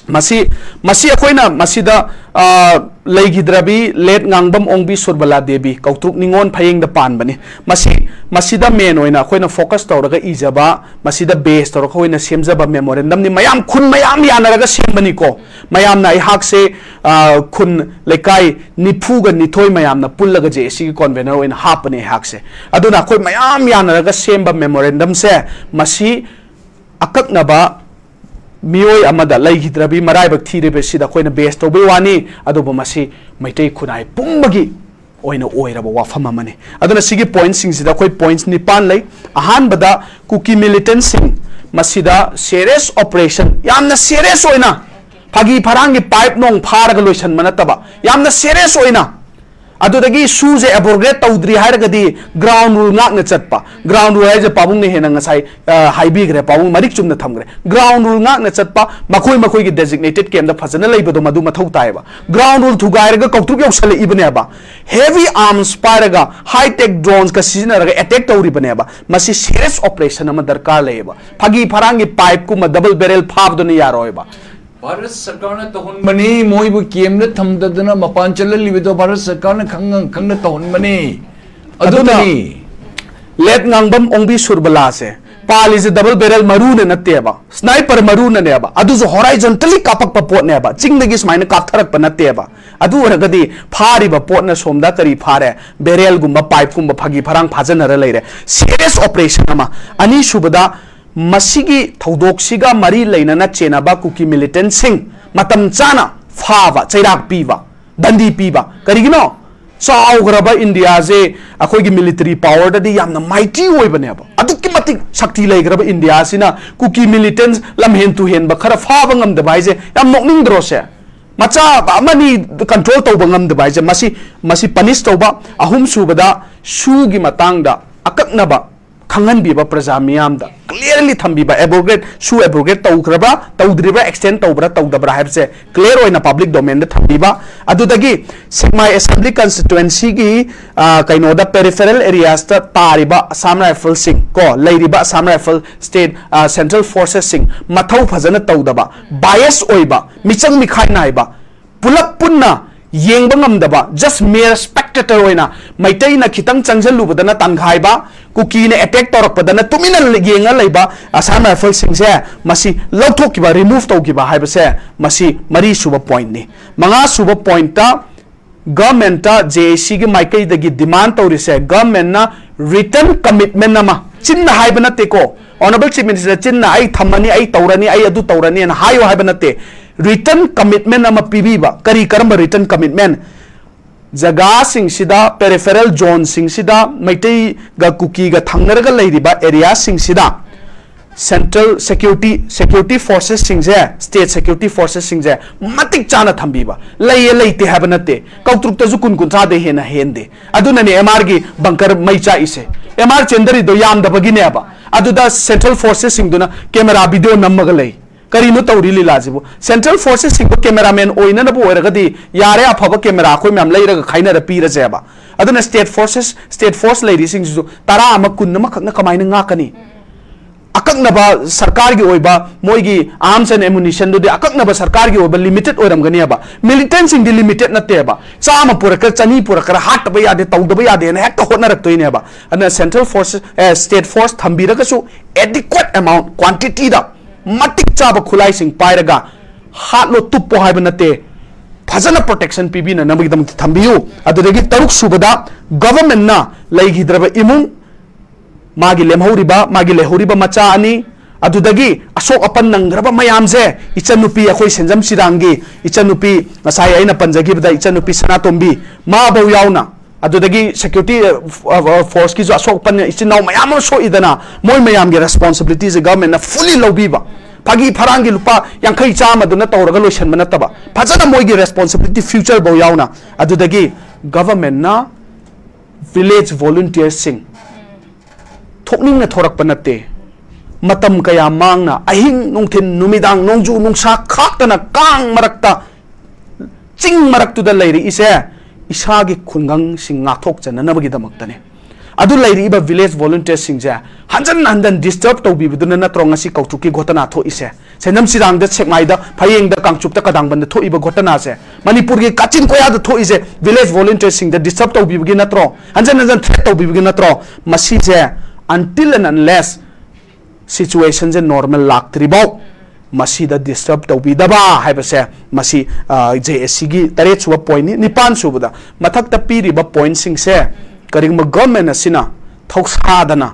ꯃꯁꯤ, ꯃꯁꯤ ꯑꯩꯈꯣꯏꯅ ꯃꯁꯤꯗ, ꯑ, ꯂꯩꯈꯤꯗ꯭ꯔꯕꯤ ꯂꯦꯠ ꯉꯥꯡꯕꯝ ꯑꯣꯡꯕꯤ ꯁꯨꯔꯕꯂꯥ ꯗꯦꯕꯤ, ꯀꯧꯇ꯭ꯔꯨꯛ ꯅꯤꯉꯣꯜ ꯐꯌꯦꯡꯗ ꯄꯥꯟꯕꯅꯤ꯫ ꯃꯁꯤ, ꯃꯁꯤꯗ ꯃꯦꯟ ꯑꯣꯏꯅ ꯑꯩꯈꯣꯏꯅ ꯐꯣꯀꯁ ꯇꯧꯔꯒ ꯏꯖꯕ, ꯃꯁꯤꯗ ꯕꯦꯁ ꯇꯧꯔꯒ ꯑꯩꯈꯣꯏꯅ ꯁꯦꯝꯖꯕ ꯃꯦꯃꯣꯔꯦꯟꯗꯝꯅꯤ꯫ ꯃꯌꯥꯝ, ꯈꯨꯟ ꯃꯌꯥꯝ ꯌꯥꯅꯔꯒ ꯁꯦꯝꯕꯅꯤꯀꯣ꯫ ꯃꯌꯥꯝꯅ ꯑꯩꯍꯥꯛꯁꯦ, ꯑ, ꯈꯨꯟ ꯂꯩꯀꯥꯏ ꯅꯤꯐꯨꯒ ꯅꯤꯊꯣꯏ ꯃꯌꯥꯝꯅ ꯄꯨꯜꯂꯒ ꯖꯦ ꯑꯦ ꯁꯤꯒꯤ ꯀꯣꯟꯚꯦꯅꯔ ꯑꯣꯏꯅ ꯍꯥꯞꯄꯅꯦ ꯑꯩꯍꯥꯛꯁꯦ꯫ ꯑꯗꯨꯅ ꯑꯩꯈꯣꯏ ꯃꯌꯥꯝ ꯌꯥꯅꯔꯒ ꯁꯦꯝꯕ ꯃꯦꯃꯣꯔꯦꯟꯗꯝꯁꯦ, ꯃꯁꯤ ꯑꯀꯛꯅꯕ ꯃꯤꯑꯣꯏ ꯑꯃꯗ ꯂꯩꯈꯤꯗ꯭ꯔꯕꯤ, ꯃꯔꯥꯏꯕꯛ ꯊꯤꯔꯤꯕꯁꯤꯗ ꯑꯩꯈꯣꯏꯅ ꯕꯦꯁ ꯇꯧꯕꯩ ꯋꯥꯅꯤ, ꯑꯗꯨꯕꯨ ꯃꯁꯤ ꯃꯩꯇꯩ ꯈꯨꯟꯅꯥꯏ ꯄꯨꯝꯕꯒꯤ ꯑꯣꯏꯅ ꯑꯣꯏꯔꯕ ꯋꯥꯐꯝ ꯑꯃꯅꯤ꯫ ꯑꯗꯨꯅ ꯁꯤꯒꯤ ꯄꯣꯏꯟꯠꯁꯤꯡꯁꯤꯗ ꯑꯩꯈꯣꯏ ꯄꯣꯏꯟꯠꯁ ꯅꯤꯄꯥꯟ ꯂꯩ꯫ ꯑꯍꯥꯟꯕꯗ, ꯀꯨꯀꯤ ꯃꯤꯂꯤꯇꯦꯟꯠꯁꯤꯡ ꯃꯁꯤꯗ ꯁꯦꯔꯤꯌꯁ ꯑꯣꯄꯔꯦꯁꯟ, ꯌꯥꯝꯅ ꯁꯦꯔꯤꯌꯁ ꯑꯣꯏꯅ, ꯐꯥꯒꯤ ꯐꯔꯥꯡꯒꯤ ꯄꯥꯏꯞ ꯅꯣꯡ ꯐꯥꯔꯒ ꯂꯣꯏꯁꯟꯕ ꯅꯠꯇꯕ, ꯌꯥꯝꯅ ꯁꯦꯔꯤꯌꯁ ꯑꯣꯏꯅ, ꯑꯗꯨꯗꯒꯤ ꯁꯨꯁꯦ ꯑꯦꯕ꯭ꯔꯣꯒꯦꯠ ꯇꯧꯗ꯭ꯔꯤ ꯍꯥꯏꯔꯒꯗꯤ ꯒ꯭ꯔꯥꯎꯟ ꯔꯨꯜ ꯉꯥꯛꯅ ꯆꯠꯄ꯫ ꯒ꯭ꯔꯥꯎꯟ ꯔꯨꯜ ꯍꯥꯏꯁꯦ ꯄꯥꯕꯨꯡꯅ ꯍꯦꯟꯅ ꯉꯁꯥꯏ, ꯑ, ꯍꯥꯏꯕꯤꯈ꯭ꯔꯦ, ꯄꯥꯕꯨꯡ ꯃꯔꯤꯛ ꯆꯨꯝꯅ ꯊꯝꯈ꯭ꯔꯦ꯫ ꯒ꯭ꯔꯥꯎꯟ ꯔꯨꯜ ꯉꯥꯛꯅ ꯆꯠꯄ, ꯃꯈꯣꯏ ꯃꯈꯣꯏꯒꯤ ꯗꯦꯖꯤꯒꯅꯦꯇꯦꯗ ꯀꯦꯝꯞꯇ ꯐꯖꯅ ꯂꯩꯕꯗꯣ ꯃꯗꯨ ꯃꯊꯧ ꯇꯥꯏꯌꯦꯕ꯫ ꯒ꯭ꯔꯥꯎꯟ ꯔꯨꯜ ꯊꯨꯒꯥꯏꯔꯒ ꯀꯧꯇ꯭ꯔꯨꯛ ꯌꯧꯁꯜꯂꯛꯏꯕꯅꯦꯕ, ꯍꯦꯚꯤ ꯑꯥꯔꯝꯁ ꯄꯥꯏꯔꯒ ꯍꯥꯏ ꯇꯦꯛ ꯗ꯭ꯔꯣꯟꯁꯀ ꯁꯤꯖꯤꯟꯅꯔꯒ ꯑꯦꯇꯦꯛ ꯇꯧꯔꯤꯕꯅꯦꯕ꯫ ꯃꯁꯤ ꯁꯦꯔꯤꯌꯁ ꯑꯣꯄꯔꯦꯁꯟ ꯑꯃ ꯗꯔꯀꯥꯔ ꯂꯩꯌꯦꯕ꯫ ꯐꯥꯒꯤ ꯐꯔꯥꯡꯒꯤ ꯄꯥꯏꯞꯀꯨꯝꯕ ꯗꯕꯜ ꯕꯦꯔꯦꯜ ꯐꯥꯕꯗꯨꯅ ꯌꯥꯔꯣꯏꯕ꯫ ꯚꯥꯔꯠ ꯁꯔꯀꯥꯔꯅ ꯇꯧꯍꯟꯕꯅꯤ, ꯃꯣꯏꯕꯨ ꯀꯦꯝꯗ ꯊꯝꯗꯗꯅ ꯃꯄꯥꯟ ꯆꯠꯍꯜꯂꯤꯕꯗꯣ ꯚꯥꯔꯠ ꯁꯔꯀꯥꯔꯅ ꯈꯪꯅ ꯈꯪꯅ ꯇꯧꯍꯟꯕꯅꯤ꯫ ꯑꯗꯨꯅ ꯑꯗꯨꯅꯤ꯫ ꯂꯦꯠ ꯉꯥꯡꯕꯝ ꯑꯣꯡꯕꯤ ꯁꯨꯔꯕꯂꯥꯁꯦ ꯄꯥꯜꯂꯤꯁꯦ double barrel ꯃꯔꯨꯅ ꯅꯠꯇꯦꯕ, sniper ꯃꯔꯨꯅꯅꯦꯕ, ꯑꯗꯨꯁꯨ horizontally ꯀꯥꯞꯄꯛꯄ ꯄꯣꯠꯅꯦꯕ, ꯆꯤꯡꯗꯒꯤ ꯁꯨꯃꯥꯏꯅ ꯀꯥꯞꯊꯔꯛꯄ ꯅꯠꯇꯦꯕ꯫ ꯑꯗꯨ ꯑꯣꯏꯔꯒꯗꯤ ꯐꯥꯔꯤꯕ ꯄꯣꯠꯅ ꯁꯣꯝꯗ ꯀꯔꯤ ꯐꯥꯔꯦ? Barrelꯒꯨꯝꯕ, pipeꯀꯨꯝꯕ ꯐꯥꯒꯤ ꯐꯔꯥꯡ ꯐꯥꯖꯤꯟꯅꯔ ꯂꯩꯔꯦ꯫ Serious operation ꯑꯃ꯫ ꯑꯅꯤꯁꯨꯕꯗ, ꯃꯁꯤꯒꯤ ꯊꯧꯗꯣꯛꯁꯤꯒ ꯃꯔꯤ ꯂꯩꯅꯅ ꯆꯦꯟꯅꯕ ꯀꯨꯀꯤ militantꯁꯤꯡ ꯃꯇꯝ ꯆꯥꯅ ꯐꯥꯕ, ꯆꯩꯔꯥꯛ ꯄꯤꯕ, ꯗꯟꯗꯤ ꯄꯤꯕ꯫ ꯀꯔꯤꯒꯤꯅꯣ? ꯆꯥꯎꯈ꯭ꯔꯕ ꯏꯟꯗꯤꯌꯥꯁꯦ ꯑꯩꯈꯣꯏꯒꯤ military powerꯗꯗꯤ ꯌꯥꯝꯅ mighty ꯑꯣꯏꯕꯅꯦꯕ, ꯑꯗꯨꯛꯀꯤ ꯃꯇꯤꯛ ꯁꯛꯇꯤ ꯂꯩꯈ꯭ꯔꯕ ꯏꯟꯗꯤꯌꯥꯁꯤꯅ ꯀꯨꯀꯤ militants ꯂꯝꯍꯦꯟ ꯇꯨꯍꯦꯟꯕ ꯈꯔ ꯐꯥꯕ ꯉꯝꯗꯕ ꯍꯥꯏꯁꯦ ꯌꯥꯝ ꯅꯣꯛꯅꯤꯡꯗ꯭ꯔꯣ ꯁꯦ? ꯃꯆꯥ ꯑꯃꯅꯤ control ꯇꯧꯕ ꯉꯝꯗꯕ ꯍꯥꯏꯁꯦ, ꯃꯁꯤ, ꯃꯁꯤ punish ꯇꯧꯕ꯫ ꯑꯍꯨꯝꯁꯨꯕꯗ, SoOꯒꯤ ꯃꯇꯥꯡꯗ ꯑꯀꯛꯅꯕ ꯈꯪꯍꯟꯕꯤꯕ, ꯄ꯭ꯔꯖꯥ ꯃꯤꯌꯥꯝꯗ clearly ꯊꯝꯕꯤꯕ, abrogate, SoO abrogate ꯇꯧꯈ꯭ꯔꯕ꯭ꯔꯥ, ꯇꯧꯗ꯭ꯔꯤꯕ꯭ꯔꯥ, extend ꯇꯧꯕ꯭ꯔꯥ, ꯇꯧꯗꯕ꯭ꯔꯥ ꯍꯥꯏꯕꯁꯦ clear ꯑꯣꯏꯅ public domainꯗ ꯊꯝꯕꯤꯕ꯫ ꯑꯗꯨꯗꯒꯤ ꯁꯦꯛꯃꯥꯏ assembly constituencyꯒꯤ, ꯑ, ꯀꯩꯅꯣꯗ, peripheral areasꯇ ꯇꯥꯔꯤꯕ Assam Riflesꯁꯤꯡ, ꯀꯣ, ꯂꯩꯔꯤꯕ Assam Rifle state, ꯑ, central forcesꯁꯤꯡ ꯃꯊꯧ ꯐꯖꯅ ꯇꯧꯗꯕ, bias ꯑꯣꯏꯕ, ꯃꯤꯆꯪ ꯃꯤꯈꯥꯏ ꯅꯥꯏꯕ, ꯄꯨꯂꯞ ꯄꯨꯟꯅ ꯌꯦꯡꯕ ꯉꯝꯗꯕ, just mere spectator ꯑꯣꯏꯅ, ꯃꯩꯇꯩꯅ ꯈꯤꯇꯪ ꯆꯪꯁꯤꯜꯂꯨꯕꯗꯅ ꯇꯥꯟꯈꯥꯏꯕ, ꯀꯨꯀꯤꯅ attack ꯇꯧꯔꯛꯄꯗꯅ ꯇꯨꯃꯤꯟꯅ ꯌꯦꯡꯉ ꯂꯩꯕ Assam Riflesꯁꯤꯡꯁꯦ, ꯃꯁꯤ ꯂꯧꯊꯣꯛꯈꯤꯕ, remove ꯇꯧꯈꯤꯕ ꯍꯥꯏꯕꯁꯦ, ꯃꯁꯤ ꯃꯔꯤꯁꯨꯕ pointꯅꯤ꯫ ꯃꯉꯥꯁꯨꯕ pointꯇ, governmentꯇ JACꯒꯤ ꯃꯥꯏꯀꯩꯗꯒꯤ demand ꯇꯧꯔꯤꯁꯦ, governmentꯅ written commitment ꯑꯃ, ꯆꯤꯟꯅ ꯍꯥꯏꯕ ꯅꯠꯇꯦꯀꯣ, Honourable Chief Minister, ꯆꯤꯟꯅ "ꯑꯩ ꯊꯝꯃꯅꯤ, ꯑꯩ ꯇꯧꯔꯅꯤ, ꯑꯩ ꯑꯗꯨ ꯇꯧꯔꯅꯤꯅ" ꯍꯥꯏꯌꯣ ꯍꯥꯏꯕ ꯅꯠꯇꯦ꯫ Written commitment ꯑꯃ ꯄꯤꯕꯤꯕ꯫ ꯀꯔꯤ, ꯀꯔꯝꯕ written commitment? ꯖꯒꯥꯁꯤꯡꯁꯤꯗ, peripheral zoneꯁꯤꯡꯁꯤꯗ, ꯃꯩꯇꯩꯒ ꯀꯨꯀꯤꯒ ꯊꯪꯅꯔꯒ ꯂꯩꯔꯤꯕ areaꯁꯤꯡꯁꯤꯗ central security, security forcesꯁꯤꯡꯁꯦ, state security forcesꯁꯤꯡꯁꯦ ꯃꯇꯤꯛ ꯆꯥꯅ ꯊꯝꯕꯤꯕ꯫ ꯂꯩꯌꯦ, ꯂꯩꯇꯦ ꯍꯥꯏꯕ ꯅꯠꯇꯦ, ꯀꯧꯇ꯭ꯔꯨꯛꯇꯁꯨ ꯀꯨꯟ ꯀꯨꯟꯊ꯭ꯔꯥꯗꯩ ꯍꯦꯟꯅ ꯍꯦꯟꯗꯦ꯫ ꯑꯗꯨꯅꯅꯦ MRꯒꯤ bunker ꯃꯩ ꯆꯥꯛꯏꯁꯦ꯫ MR ꯆꯦꯟꯗꯔꯤꯗꯣ ꯌꯥꯝꯗꯕꯒꯤꯅꯦꯕ꯫ ꯑꯗꯨꯗ central forcesꯁꯤꯡꯗꯨꯅ camera video ꯅꯝꯃꯒ ꯂꯩ꯫ ꯀꯔꯤꯅꯣ ꯇꯧꯔꯤ ꯂꯤꯂꯥꯁꯤꯕꯨ? Central forcesꯁꯤꯡꯗꯣ cameraman ꯑꯣꯏꯅꯅꯕ ꯑꯣꯏꯔꯒꯗꯤ ꯌꯥꯔꯦ, ꯑꯐꯕ camera ꯑꯩꯈꯣꯏ ꯃꯌꯥꯝ ꯂꯩꯔꯒ ꯈꯥꯏꯅꯔ ꯄꯤꯔꯁꯦꯕ꯫ ꯑꯗꯨꯅ state forces, state force ꯂꯩꯔꯤꯁꯤꯡꯁꯤꯁꯨ ꯇꯔꯥ ꯑꯃ, ꯀꯨꯟ ꯑꯃꯈꯛꯅ ꯀꯃꯥꯏꯅ ꯉꯥꯛꯀꯅꯤ? ꯑꯀꯛꯅꯕ ꯁꯔꯀꯥꯔꯒꯤ ꯑꯣꯏꯕ ꯃꯣꯏꯒꯤ arms and ammunition ꯗꯨꯗꯤ ꯑꯀꯛꯅꯕ ꯁꯔꯀꯥꯔꯒꯤ ꯑꯣꯏꯕ limited ꯑꯣꯏꯔꯝꯒꯅꯦꯕ꯫ Militant ꯁꯤꯡꯗꯤ limited ꯅꯠꯇꯦꯕ꯫ ꯆꯥꯝꯃ ꯄꯨꯔꯛꯀꯦꯔꯥ, ꯆꯅꯤ ꯄꯨꯔꯛꯀꯦꯔꯥ, ꯍꯥꯠꯇꯕ ꯌꯥꯗꯦ, ꯇꯧꯗꯕ ꯌꯥꯗꯦꯅ ꯍꯦꯛꯇ ꯍꯣꯠꯅꯔꯛꯇꯣꯏꯅꯦꯕ꯫ ꯑꯗꯨꯅ central force, ꯑꯦ, state force ꯊꯝꯕꯤꯔꯒꯁꯨ adequate amount, quantity ꯗ ꯃꯇꯤꯛ ꯆꯥꯕ ꯈꯨꯠꯂꯥꯏꯁꯤꯡ ꯄꯥꯏꯔꯒ ꯍꯥꯠꯂꯣ, ꯇꯨꯞꯄꯣ ꯍꯥꯏꯕ ꯅꯠꯇꯦ, ꯐꯖꯅ protection ꯄꯤꯕꯤꯅꯅꯕꯒꯤꯗꯃꯛꯇ ꯊꯝꯕꯤꯌꯨ꯫ ꯑꯗꯨꯗꯒꯤ ꯇꯔꯨꯛ ꯁꯨꯕꯗ, government ꯅ ꯂꯩꯈꯤꯗ꯭ꯔꯕ ꯏꯃꯨꯡ, ꯃꯥꯒꯤ ꯂꯦꯝꯍꯧꯔꯤꯕ, ꯃꯥꯒꯤ ꯂꯩꯍꯧꯔꯤꯕ ꯃꯆꯥ ꯑꯅꯤ, ꯑꯗꯨꯗꯒꯤ ꯑꯁꯣꯛ ꯑꯄꯟ ꯅꯪꯈ꯭ꯔꯕ ꯃꯌꯥꯝꯁꯦ, ꯏꯆꯟꯅꯨꯄꯤ, ꯑꯩꯈꯣꯏ ꯁꯦꯟꯖꯝ ꯆꯤꯔꯥꯡꯒꯤ ꯏꯆꯟꯅꯨꯄꯤ, ꯉꯁꯥꯏ ꯑꯩꯅ ꯄꯟꯖꯈꯤꯕꯗ ꯏꯆꯟꯅꯨꯄꯤ ꯁꯅꯥꯇꯣꯝꯕꯤ, ꯃꯥꯐꯧ ꯌꯥꯎꯅ, ꯑꯗꯨꯗꯒꯤ security, ꯑ, ꯑ, force ꯀꯤꯁꯨ ꯑꯁꯣꯛ ꯑꯄꯟ, ꯏꯆꯤꯟ ꯏꯅꯥꯎ ꯃꯌꯥꯝ ꯑꯃ ꯁꯣꯛꯏꯗꯅ, ꯃꯣꯏ ꯃꯌꯥꯝꯒꯤ responsibility ꯁꯦ government ꯅ fully ꯂꯧꯕꯤꯕ꯫ ꯐꯥꯒꯤ ꯐꯔꯥꯡꯒꯤ ꯂꯨꯄꯥ ꯌꯥꯡꯈꯩ ꯆꯥꯝꯃꯗꯨꯅ ꯇꯧꯔꯒ ꯂꯣꯏꯁꯟꯕ ꯅꯠꯇꯕ, ꯐꯖꯅ ꯃꯣꯏꯒꯤ responsibility future ꯐꯧ ꯌꯥꯎꯅ꯫ ꯑꯗꯨꯗꯒꯤ government ꯅ village volunteer ꯁꯤꯡ ꯊꯣꯛꯅꯤꯡꯅ ꯊꯣꯔꯛꯄ ꯅꯠꯇꯦ, ꯃꯇꯝ ꯀꯌꯥ ꯃꯥꯡꯅ, ꯑꯍꯤꯡ ꯅꯨꯡꯊꯤꯜ ꯅꯨꯃꯤꯗꯥꯡ, ꯅꯣꯡꯖꯨ ꯅꯨꯡꯁꯥ ꯈꯥꯛꯇꯅ, ꯀꯥꯡ ꯃꯔꯛꯇ, ꯆꯤꯡ ꯃꯔꯛꯇꯨꯗ ꯂꯩꯔꯛꯏꯁꯦ ꯏꯁꯥꯒꯤ ꯈꯨꯡꯒꯪꯁꯤꯡ ꯉꯥꯛꯊꯣꯛꯆꯅꯅꯕꯒꯤꯗꯃꯛꯇꯅꯦ꯫ ꯑꯗꯨ ꯂꯩꯔꯤꯕ village volunteer ꯁꯤꯡꯁꯦ ꯍꯟꯖꯟ ꯍꯟꯖꯟ disturb ꯇꯧꯕꯤꯕꯗꯨꯅ ꯅꯠꯇ꯭ꯔꯣ ꯉꯁꯤ ꯀꯧꯇ꯭ꯔꯨꯛꯀꯤ ꯘꯣꯇꯅꯥ ꯊꯣꯛꯏꯁꯦ? ꯁꯦꯟꯖꯝ ꯆꯤꯔꯥꯡꯗ, ꯁꯦꯛꯃꯥꯏꯗ, ꯐꯌꯦꯡꯗ, ꯀꯥꯡꯆꯨꯞꯇ, ꯀꯗꯥꯡꯕꯟꯗ ꯊꯣꯛꯏꯕ ꯘꯣꯇꯅꯥꯁꯦ, ꯃꯅꯤꯄꯨꯔꯒꯤ ꯀꯥꯆꯤꯟ ꯀꯣꯌꯥꯗ ꯊꯣꯛꯏꯁꯦ village volunteer ꯁꯤꯡꯗ disturb ꯇꯧꯕꯤꯕꯒꯤ ꯅꯠꯇ꯭ꯔꯣ? ꯍꯟꯖꯟ ꯍꯟꯖꯟ threat ꯇꯧꯕꯤꯕꯒꯤ ꯅꯠꯇ꯭ꯔꯣ? ꯃꯁꯤꯁꯦ until and unless situation say normal ꯂꯥꯛꯇ꯭ꯔꯤꯐꯥꯎ ꯃꯁꯤꯗ disturb ꯇꯧꯕꯤꯗꯕ ꯍꯥꯏꯕꯁꯦ, ꯃꯁꯤ, ꯑ, J A C ꯒꯤ ꯇꯔꯦꯠ ꯁꯨꯕ point ꯅꯤ꯫ ꯅꯤꯄꯥꯟ ꯁꯨꯕꯗ, ꯃꯊꯛꯇ ꯄꯤꯔꯤꯕ point ꯁꯤꯡꯁꯦ ꯀꯔꯤꯒꯨꯝꯕ government ꯑꯁꯤꯅ ꯊꯧꯁꯥꯗꯅ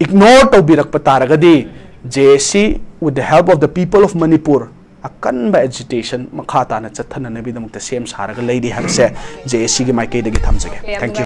ignore ꯇꯧꯕꯤꯔꯛꯄ ꯇꯥꯔꯒꯗꯤ, J A C, with the help of the people of Manipur, ꯑꯀꯟꯕ agitation ꯃꯈꯥ ꯇꯥꯅ ꯆꯠꯊꯅꯅꯕꯒꯤꯗꯃꯛꯇ ꯁꯦꯝ ꯁꯥꯔꯒ ꯂꯩꯔꯤ ꯍꯥꯏꯕꯁꯦ J A C ꯒꯤ ꯃꯥꯏꯀꯩꯗꯒꯤ ꯊꯝꯖꯒꯦ꯫ Thank you꯫